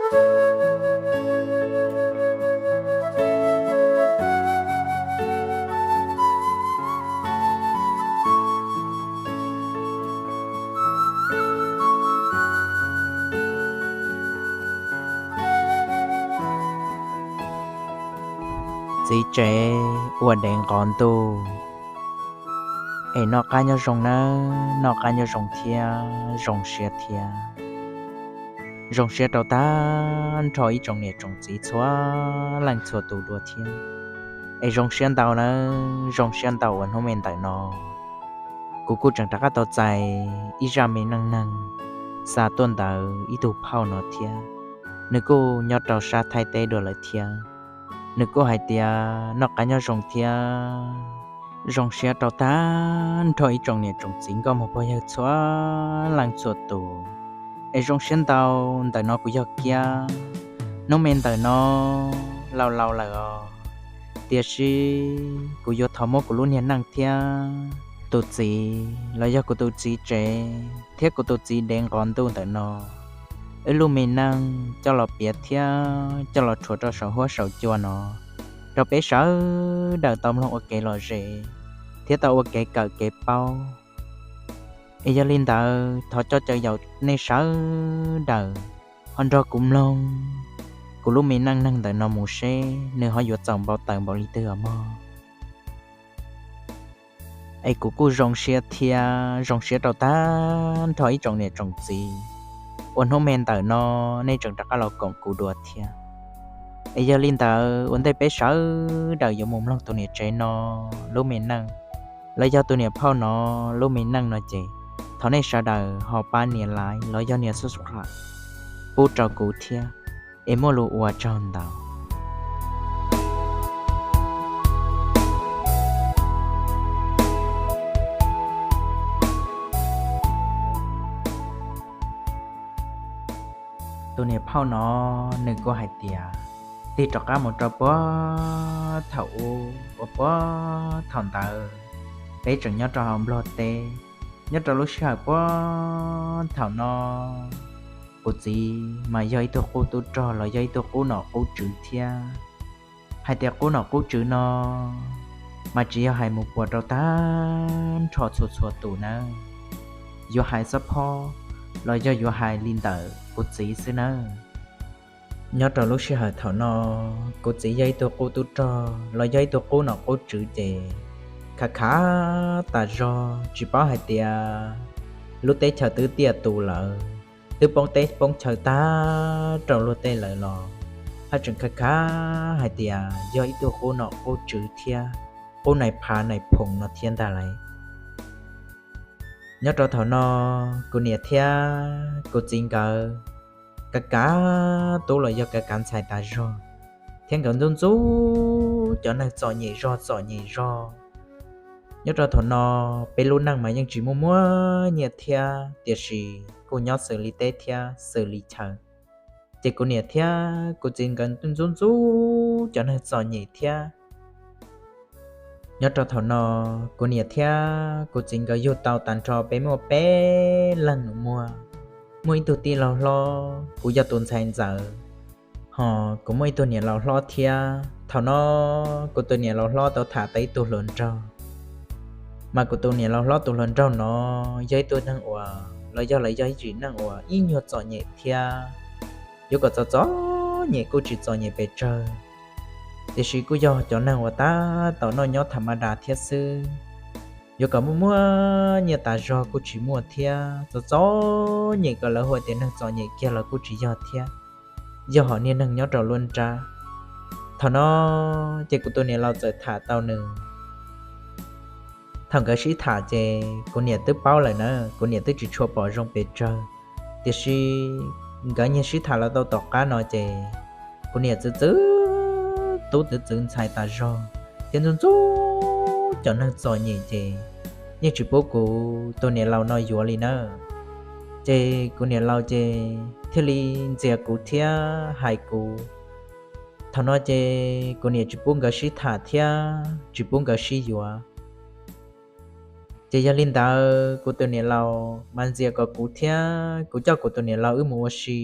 Txiv tsev uas dev nqov ntuj, es noj qab nyob zoo nawb, noj qab nyob zoo thiab zoo siab thiab. Zoo siab rau tag nrho ib tsoom niam tsoom txiv txhua leej txhua tus dua thiab. Es zoo siab ntau nawb, zoo siab ntau uas hnub me ntawm no kuv kuj tseem rov qab tau txais ib zaj me neej neeg xa tuaj ntawm ib tug phauj no thiab. Nws kuj nyob rau sab Thaib teb dua lawm thiab. Nws kuj hais tias noj qab nyob zoo thiab, zoo siab rau tag nrho ib tsoom niam tsoom txiv nkauj muam pog yawg txhua leej txhua tus. Es zoo siab ntau, ntawm no kuv yog Kiab. Hnub me ntawm no laus laus lawm os, tiam sis kuv yuav thov muab kuv lub niag neej thiab tus txiv los yog kuv tus txiv tsev thiab kuv tus txiv dev nqov ntuj ntawm no, wb lub me neej coj los piav thiab coj los rhuav rau saum huab saum cua no rau peb sawv daws tau mloog ua kev lom zem thiab tau ua kev kawm kev paub. Es yog li ntawd thov coj caw yaum nej sawv daws ho nrog kuv mloog kuv lub me neej neeg ntawm no mus seb nws ho yuav txaus npau taws npaum li twg os mog. Es kuv kuj zoo siab thiab zoo siab rau tag nrho ib tsoom niam tsoom txiv uas hnub me ntawm no nej tseem rov qab los koom kuv dua thiab. Es yog li ntawd ua ntej peb sawv daws yuav mus mloog tus niam tsev no lub me neej los yog tus niam phauj no lub me neej no ces thov nej sawv daws ho pab nias like los yog nias subscribe pub rau kuv thiab. Es muaj lus ua tsaug ntau. Tus niam phauj no nws kuj hais tias tig rov qab mus rau puag thaum ub uas puag thaum ntawd peb tseem nyob rau hauv Nplog teb, nyob rau lub sij hawm puag thaum no kuv txiv mas yog ib tug qub tub rog los yog ib tug qub nom qub tswv thiab. Hais tias qub nom qub tswv no mas tsis yog hais mus puas rau tag nrho txhua txhua tus nawb, yuav hais xob phob los yog yuav hais li ntawm kuv txiv xwb nawb. Nyob rau lub sij hawm thaum no kuv txiv yog ib tug qub tub rog los yog ib tug qub nom qub tswv ces khav khav tas zog, tsis paub hais tias lub teb chaws twb tiaj tus lawm, twb poob teb poob chaw tag rau luag tej lawm los haj tseem khav khav hais tias yog ib tug qub nom qub tswv thiab qub nais phav nais phoom no thiab ntag lauj. Nyob rau thaum no kuv niam thiab kuv txiv nkawd kav kav tub los yog kav kav ntxhais tas zog, thiab nkawd ntxub ntxub cov neeg txom nyem zog txom nyem zog. Nyob rau thaum no peb lub neej mas yeej tsis muaj muaj nyiaj thiab, tiam sis kuj nyob xws li teb thiab xws li chaw. Ces kuv niam thiab kuv txiv nkawd ntxub ntxub cov neeg txom nyem thiab. Nyob rau thaum no kuv niam thiab kuv txiv nkawd yug tau tag nrho peb muaj peb leeg nus muag. Muaj ib tug tij laug hlob, kuv yog tus ntxhais ntxawm, ho kuv muaj ib tug niam laus hlob thiab. Thaum no kuv tus niam laus hlob tau tham tau ib tug hluas nraug, mas kuv tus niam laus hlob tus hluas nraug no yog ib tug neeg uas los yog lawv yog ib tsim neeg uas ib nyuag txom nyem thiab, yuav kom txom txom nyem kuj tsis txom nyem pes tsawg, tiam sis kuj yog cov neeg uas tab tom noj nyob tham ma das thiab xwb. Yuav kom muaj muaj nyiaj tas zog kuj tsis muaj thiab, txom txom nyem kom lawv hu tias neeg txom nyem kiag los kuj tsis yog thiab, yog hom niag neeg nyob rau luab nrab. Thaum no ces kuv tus niam laus txawm tham tau nws. Thaum nkawd sib tham ces kuv niam twb paub lawm na, kuv niam twb tsis tshua pom zoo pes tsawg, tiam sis nkawd nyiag sib tham los tau tom qab no ces kuv niam txwv txwv tub txwv txwv ntxhais tas zog thiab ntxub ntxub cov neeg txom nyem ces yeej tsis pub kuv tus niam laus no yuav li na. Ces kuv niam laus ces thiaj li ntxias kuv thiab hais kuv. Thaum no ces kuv niam tsis pub nkawd sib tham thiab tsis pub nkawd sib yuav. Ces yog li ntawd kuv tus niam laus mas ntxias kom kuv thiab kuv coj kuv tus niam laus wb mus ua si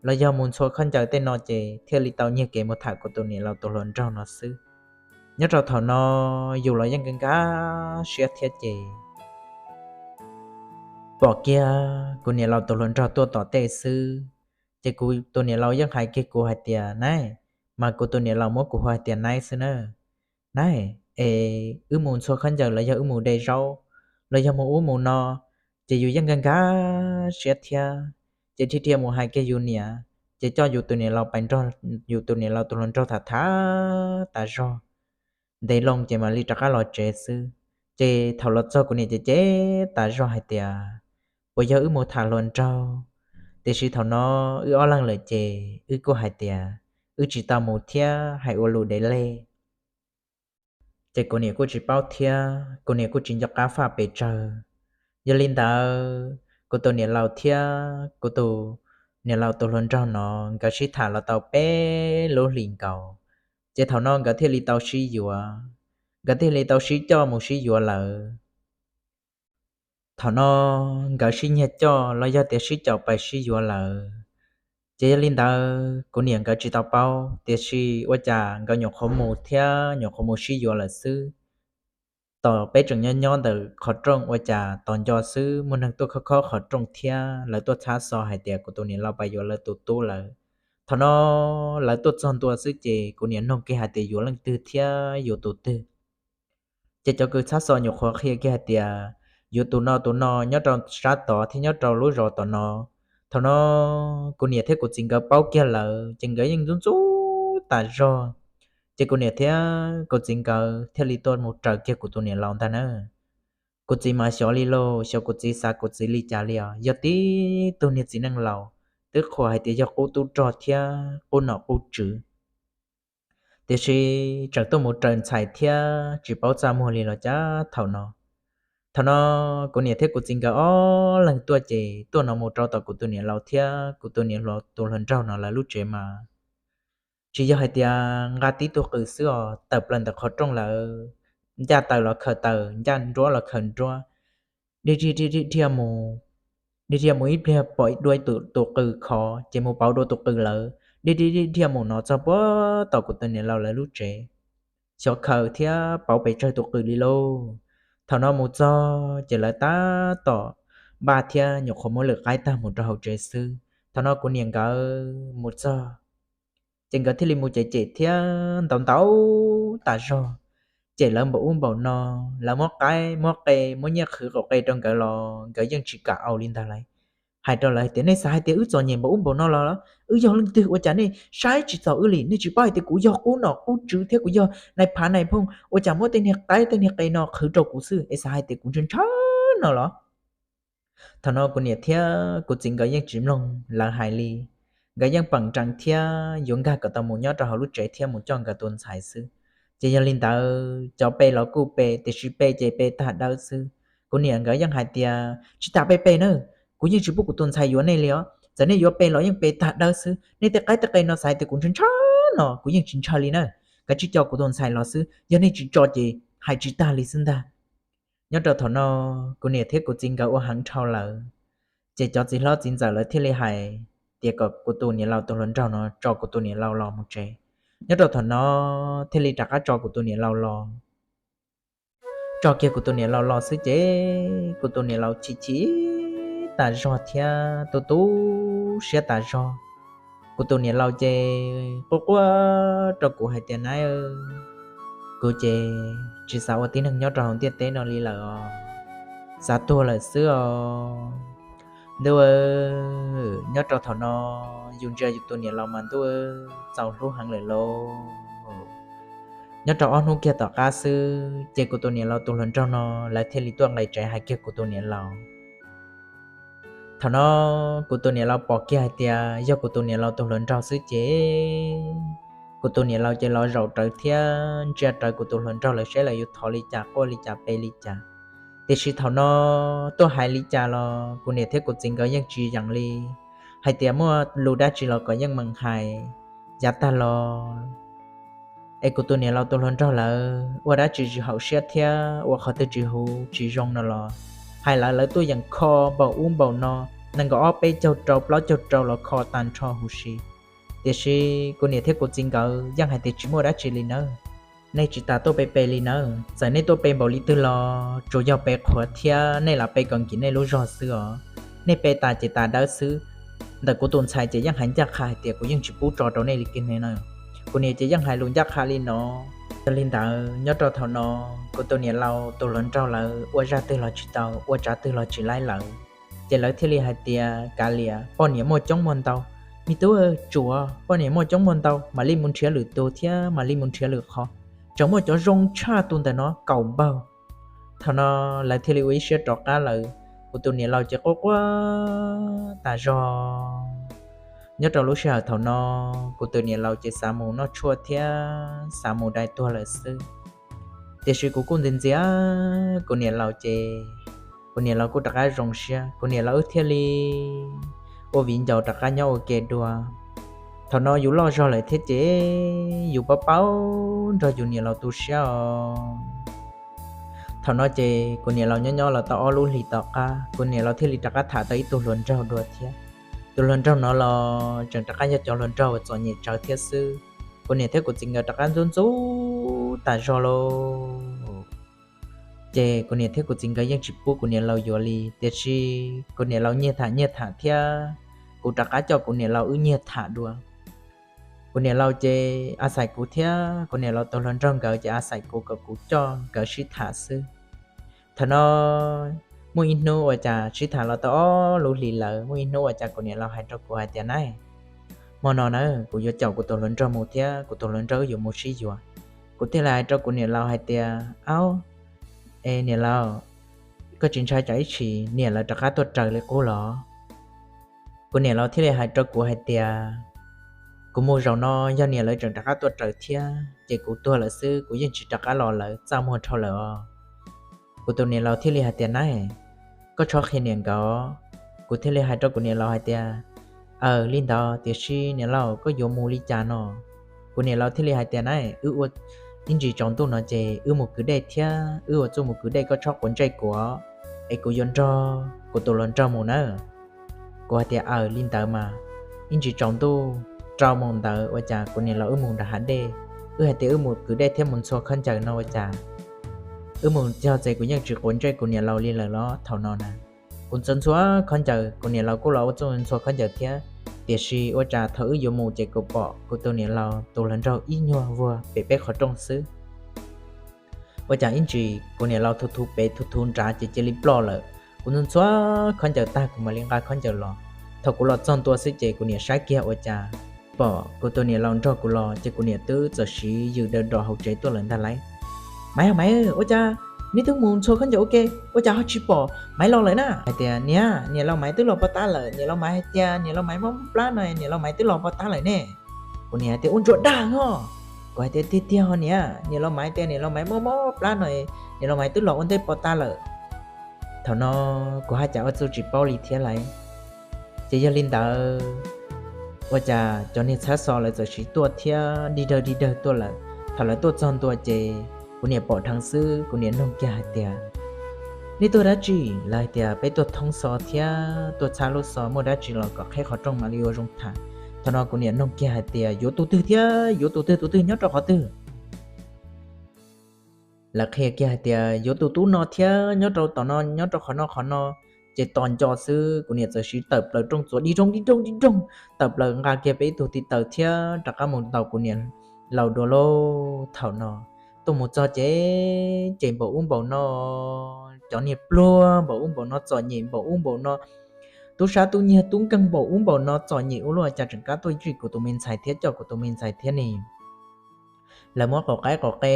los yog mus ntxhua khaub ncaws tej no ces thiaj li tau nyiag kev mus tham kuv tus niam laus tus hluas nraug no xwb. Nyob rau thaum no yus los yeej nkag nkag siab thiab ces pom kiag kuv niam laus tus hluas nraug tuaj tom tej xwb, ces kuv tus niam laus yeej hais kiag kuv hais tias naib, mas kuv tus niam laus muab kuv hu hais tias naib xwb na. Naib, es wb mus ntxhua khaub ncaws los yog wb mus de zaub los yog mus ub mus no, ces yus yeej nkag nkag siab thiab. Ces dhia dhia mus hais kiag yus niam, ces coj yus tus niam laus pais nrog yus tus niam laus tus hluas nraug tham tham tas zog, ntev loo ces mam li rov qab los tsev xwb. Ces thaum los txog kuv niam ces cem tas zog hais tias puas yog wb mus tham hluas nraug, tiam sis thaum no wb ob leeg lawm ces wb kuj hais tias wb tsis tau mus thiab hais ua lus dev lej. Ces kuv niam kuj tsis paub thiab kuv niam kuj tsis nco qab faj pes tsawg. Yog li ntawd kuv tus niam laus thiab kuv tus niam laus tus hluas nraug no nkawd sib tham los tau peb lub hlis nkaus, ces thaum no nkawd thiaj li tau sib yuav, nkawd thiaj li tau sib coj mus sib yuav lawm. Thaum no nkawd sib nyiag coj los yog tias sib caum pais sib yuav lawm, ces yog li ntawd kuv niam nkawd tsis tau paub, tiam sis ua cas nkawd nyuam qhuav mus thiab nyuam qhuav mus sib yuav lawm xwb. Tos peb tseem nyob nyob ntawm qhov rooj ua cas tos nco xwb muaj neeg tuaj khob khob qhov rooj thiab lawv tuaj txhab xov hais tias kuv tus niam laus pais yuav lawv tus tub lawm. Thaum no lawv tuaj txog ntua xwb ces kuv niam nug kiag hais tias yuav leej twg thiab yuav tus twg. Ces cov kws txhab xov nyuam qhuav qhia kiag hais tias yuav tus no tus no nyob rau sab tod thiab nyob rau lub zos tom no. Thaum no kuv niam thiab kuv txiv nkawd paub kiag lawm ces nkawd yeej ntxub ntxub tas zog. Ces kuv niam thiab kuv txiv nkawd thiaj li tuaj mus raws kiag kuv tus niam laus ntag na. Kuv txiv mas xyov li lauj, xyov kuv txiv xav kuv txiv li cas li os, yog tib tug niag txiv neej laus twb qhuas hais tias yog qub tub rog thiab qub nom qub tswv, tiam sis tseem tuaj mus raws ntxhais thiab tsis paub txaj muag li los cas thaum no. Thaum no kuv niam thiab kuv txiv nkawd ob leeg tuaj ces tuaj no mus rau tom kuv tus niam laus thiab kuv tus niam laus tus hluas nraug no lawv lub tsev mas tsis yog hais tias nqa tib tug qws xwb os, tawm plaws ntawm qhov rooj lawm, ncaj taws los khaws taws, ncaj nruab los khaws nruab, dhia dhia dhia mus, dhia dhia mus ib pliag pom dua tus qws khov ces mus pauv dua tus qws lawm, dhia dhia dhia mus no txog puag tom kuv tus niam laus lawv lub tsev, xyov khaws thiab pauv pes tsawg tus qws li lauj. Thaum no mus txog ces lawv tab tom npaj thiab nyuam qhuav muab lwm qaib tag mus rau hauv tsev xwb. Thaum no kuv niam nkawd mus txog ces nkawd thiaj li mus cem cem thiab ntaus ntaus tas zog, cem lawv npaum ub npaum no. Lawv muab qaib muab qe, muab nyiaj qhwv qaum qe rau nkawd los nkawd yeej tsis kam au li ntag lauj. Hais rau lawv tias nej xav hais tias wb txom nyem npaum ub npaum no los, wb yog leej twg ua cas nej saib tsis txaus wb li? Nej tsis paub hais tias kuv yog qub nom qub tswv thiab kuv yog nais phav nais phooj, ua cas muab tej niag qaib tej niag qe no qhwv rau kuv xwb es xav hais tias kuv ntshaw ntshaw no los? Thaum no kuv niam thiab kuv txiv nkawd yeej tsis mloog lawv hais li, nkawd yeej peem nrees thiab yuav nkag kom tau mus nyob rau hauv lub tsev thiab mus coj nkawd tus ntxhais xwb. Ces yog li ntawd cov pe los kuj pe, tiam sis pe ces pe tag dawb xwb. Kuv niam nkawd yeej hais tias tsis tas pe pe na, kuv yeej tsis pub kuv tus ntxhais yuav nej li os, txawm nej yuav pe los yeej pe tag dawb xwb. Nej tej qaib tej qe no xav hais tias kuv ntshaw ntshaw no, kuv yeej tsis ntshaw li na. Kav tsij coj kuv tus ntxhais los xwb, yog nej tsis tso ces hais tsis tag li xwb ntag. Nyob rau thaum no kuv niam thiab kuv txiv nkawd ua heev dhau lawm, ces cov txiv hlob txiv ntxawm lawv thiaj li hais tias kom kuv tus niam laus tus hluas nraug no tso kuv tus niam laus los mus tsev. Nyob rau thaum no thiaj li rov qab tso kuv tus niam laus los. Tso kiag kuv tus niam laus los xwb ces kuv tus niam laus chim chim tas zog thiab tu tu siab tas zog. Kuv tus niam laus ces quaj quaj rau kuv hais tias naib, kuv ces tsis xav ua tib neeg nyob rau hauv ntiaj teb no li lawm os, xav tuag lawm xwb os. Ntuj, nyob rau thaum no yus ntsia yus tus niam laus mas ntuj, txaus hlub heev lawm lauj. Nyob rau ob hnub kiag tom qab xwb ces kuv tus niam laus tus hluas nraug no lawv thiaj li tuaj nqis tsev hais kiag kuv tus niam laus. Thaum no kuv tus niam laus pom kiag hais tias yog kuv tus niam laus tus hluas nraug xwb ces kuv tus niam laus ces los zaum rawv thiab ntsia rawv kuv tus hluas nraug lawv saib lawv yuav thov li cas quaj li cas pe li cas. Tiam sis thaum no tuaj hais li cas los kuv niam thiab kuv txiv nkawd yeej tsis yeem li, hais tias muaj lus dab tsi los kom yeej meem hais. Yav tag los es kuv tus niam laus tus hluas nraug lawv ua dab tsi tsis haum siab thiab ua qhov twg tsis huv tsis zoo no los hais lawv, lawv tuaj yeem kho npaum ub npaum no, nees nkaum ob peb caug rau plaub caug rau los kho tag nrho huv si. Tiam sis kuv niam thiab kuv txiv nkawd yeej hais tias tsis muaj dab tsi li nawb, nej tsis tas tuaj pe pe li nawb, txawm nej tuaj pe npaum li twg los tsuas yog pe qhuav thiab nej lam pe kom nkim nej lub zog xwb os. Nej pe tas ces tas dawb xwb. Ntawm kuv tus ntxhais ces yeej hais ncaj qha hais tias kuv yeej tsis pub tso rau nej li kiag ne na. Kuv niam ces yeej hais lus ncaj qha li no. Yog li ntawd nyob rau thaum no, kuv tus niam laus tus hluas nraug lawv ua zaj twg los tsis tau, ua tsav twg los tsis laib lawm. Ces lawv thiaj li hais tias kav liam, poj niam muaj coob muaj ntau, me tub, tsuav poj niam muaj coob muaj ntau mam li mus nrhiav lwm tus thiab mam li mus nrhiav lwm qhov. Tseem muaj cov zoo tshaj tus ntawm no kaum npaug. Thaum no lawv thiaj li ua ib siab rov qab lawm. Kuv tus niam laus ces quaj quaj tas zog. Nyob rau lub sij hawm thaum no, kuv tus niam laus ces xav mus noj tshuaj thiab xav mus dai tuag lawm xwb. Tiam sis kuv kuj ntxias ntxias kuv niam laus ces kuv niam laus kuj rov qab zoo siab, kuv niam laus wb thiaj li ua viv ncaus rov qab nyob ua ke dua. Thaum no yus loj zog lawm thiab ces yus paub paub nrog yus niam laus tu siab os. Thaum no ces kuv niam laus nyob nyob los tau ob lub hlis tom qab, kuv niam laus thiaj li rov qab tham tau ib tug hluas nraug dua thiab. Tus hluas nraug no los tseem rov qab yog cov hluas nraug uas txom nyem tsawv thiab xwb. Kuv niam thiab kuv txiv nkawd rov qab ntxub ntxub tas zog lauj. Ces kuv niam thiab kuv txiv nkawd yeej tsis pub kuv niam laus yuav li, tiam sis kuv niam laus nyiag tham nyiag tham thiab, kuv rov qab coj kuv niam laus wb nyiag tham dua. Kuv niam laus ces a xais kuv thiab kuv niam laus tus hluas nraug nkawd ces a xais kuv kom kuv coj nkawd sib tham xwb. Thaum no muaj ib hnub ua cas sib tham los tau ob lub hlis lawm, muaj ib hnub ua cas kuv niam laus hais rau kuv hais tias, Nab, hmo no na kuv yuav caum kuv tus hluas nraug mus thiab kuv tus hluas nraug wb yuav mus sib yuav. Kuv thiaj li hais rau kuv niam laus hais tias, Aub, es niam laus, koj tsis ntshai tsam ib tsam niam lawv rov qab tuaj raws li qub los? Kuv niam laus thiaj li hais rau kuv hais tias, Kuv mus zaum no yog niam lawv tseem rov qab tuaj raws thiab ces kuv tuag lawm xwb, kuv yeej tsis rov qab los lawm, txaj muag dhau lawm os. Kuv tus niam laus thiaj li hais tias, Nab, koj txhob qhia niam nkawd. Kuv thiaj li hais rau kuv niam laus hais tias, Aws, li ntawd tiam sis niam laus koj yuav mus li cas no? Kuv niam laus thiaj li hais tias, Nab, wb ua ib ntsis tsaus ntuj no ces wb mus kwv dej thiab, wb ua txuj mus kwv dej, koj txhob quav ntsej kuv, es kuv yuav nrog kuv tus hluas nraug mus nawb. Kuv hais tias, Aws, li ntawd mas. Ib ntsis tsaus ntuj rau moos ntawd ua cas kuv niam laus wb mus nram hav dej, wb hais tias wb mus kwv dej thiab mus ntxhua khaub ncaws no ua cas wb mus txog txij kuv yeej tsis quav ntsej kuv niam laus li lawm los thaum no na. Kuv ntxhua ntxhua khaub ncaws, kuv niam laus kuj los ua txuj ntxhua khaub ncaws thiab, tiam sis ua cas thaum wb yuav mus ces kuv pom kuv tus niam laus tus hluas nraug ib nyuag vuag pem peb qhov rooj xwb. Ua cas ib ntsis kuv niam laus thuv thuv pem thuv thuv nrad ces cia li ploj lawm. Kuv ntxhua ntxhua khaub ncaws tag kuv mam li nqa khaub ncaws los. Thaum kuv los txog ntua xwb ces kuv niam saib kiag ua cas pom kuv tus niam laus nrog kuv los ces kuv niam twb txawm siv yws daws rov hauv tsev tuaj lawm ntag lauj. Maiv, Maiv, ua cas neb twb mus ntxhua khaub ncaws ua ke ua cas ho tsis pom Maiv los lawm na? Hais tias, Niam, niam laus Maiv twb los pov tab lawm, niam laus Maiv hais tias niam laus Maiv mob plab no, niam laus Maiv twb los pov tab lawm ne. Kuv niam hais tias, Ua ntsuav dag os. Kuv hais tias, Tiag tiag ho niam, niam laus Maiv tias niam laus Maiv mob mob plab no, niam laus Maiv twb los ua ntej pov tab lawm. Thaum no kuv haj cas ua txuj tsis paub li thiab lauj. Ces yog li ntawd, ua cas cov niag txhab xov lawv txawm siv tuaj thiab dig dawg dig dawg tuaj lawm. Thaum lawv tuaj txog ntua ces kuv niam pom dheev xwb, kuv niam nug kiag hais tias, Neb tuaj dab tsi? Lawv hais tias, Peb tuaj thoob xov thiab tuaj txhab lub xov, muaj dab tsi los kom qheb qhov rooj mam li ua zoo tham. Thaum no kuv niam nug kiag hais tias, Yuav tus twg thiab yuav tus twg, tus twg nyob rau qhov twg? Lawv qhia kiag hais tias, Yuav tus tub no thiab nyob rau tom no, nyob rau qhov no qhov no. Ces tos nco xwb, kuv niam txawm siv tawm plaws rooj txuas dig rooj dig rooj dig rooj, tawm plaws nqa kiag peb ib tug tiv taws thiab rov qab mus ntaus kuv niam laus dua lauj. Thaum no tuaj mus txog ces, ces npaum ub npaum no, cov niag pluag npaum ub npaum no, txom nyem npaum ub npaum no, tub sab tub nyiag tub nkeeg npaum ub npaum no, txom nyem ua luaj cas tseem kam tuaj zij kuv tus me ntxhais thiab coj kuv tus me ntxhais thiab ne. Lawv muab qaum qaib qaum qe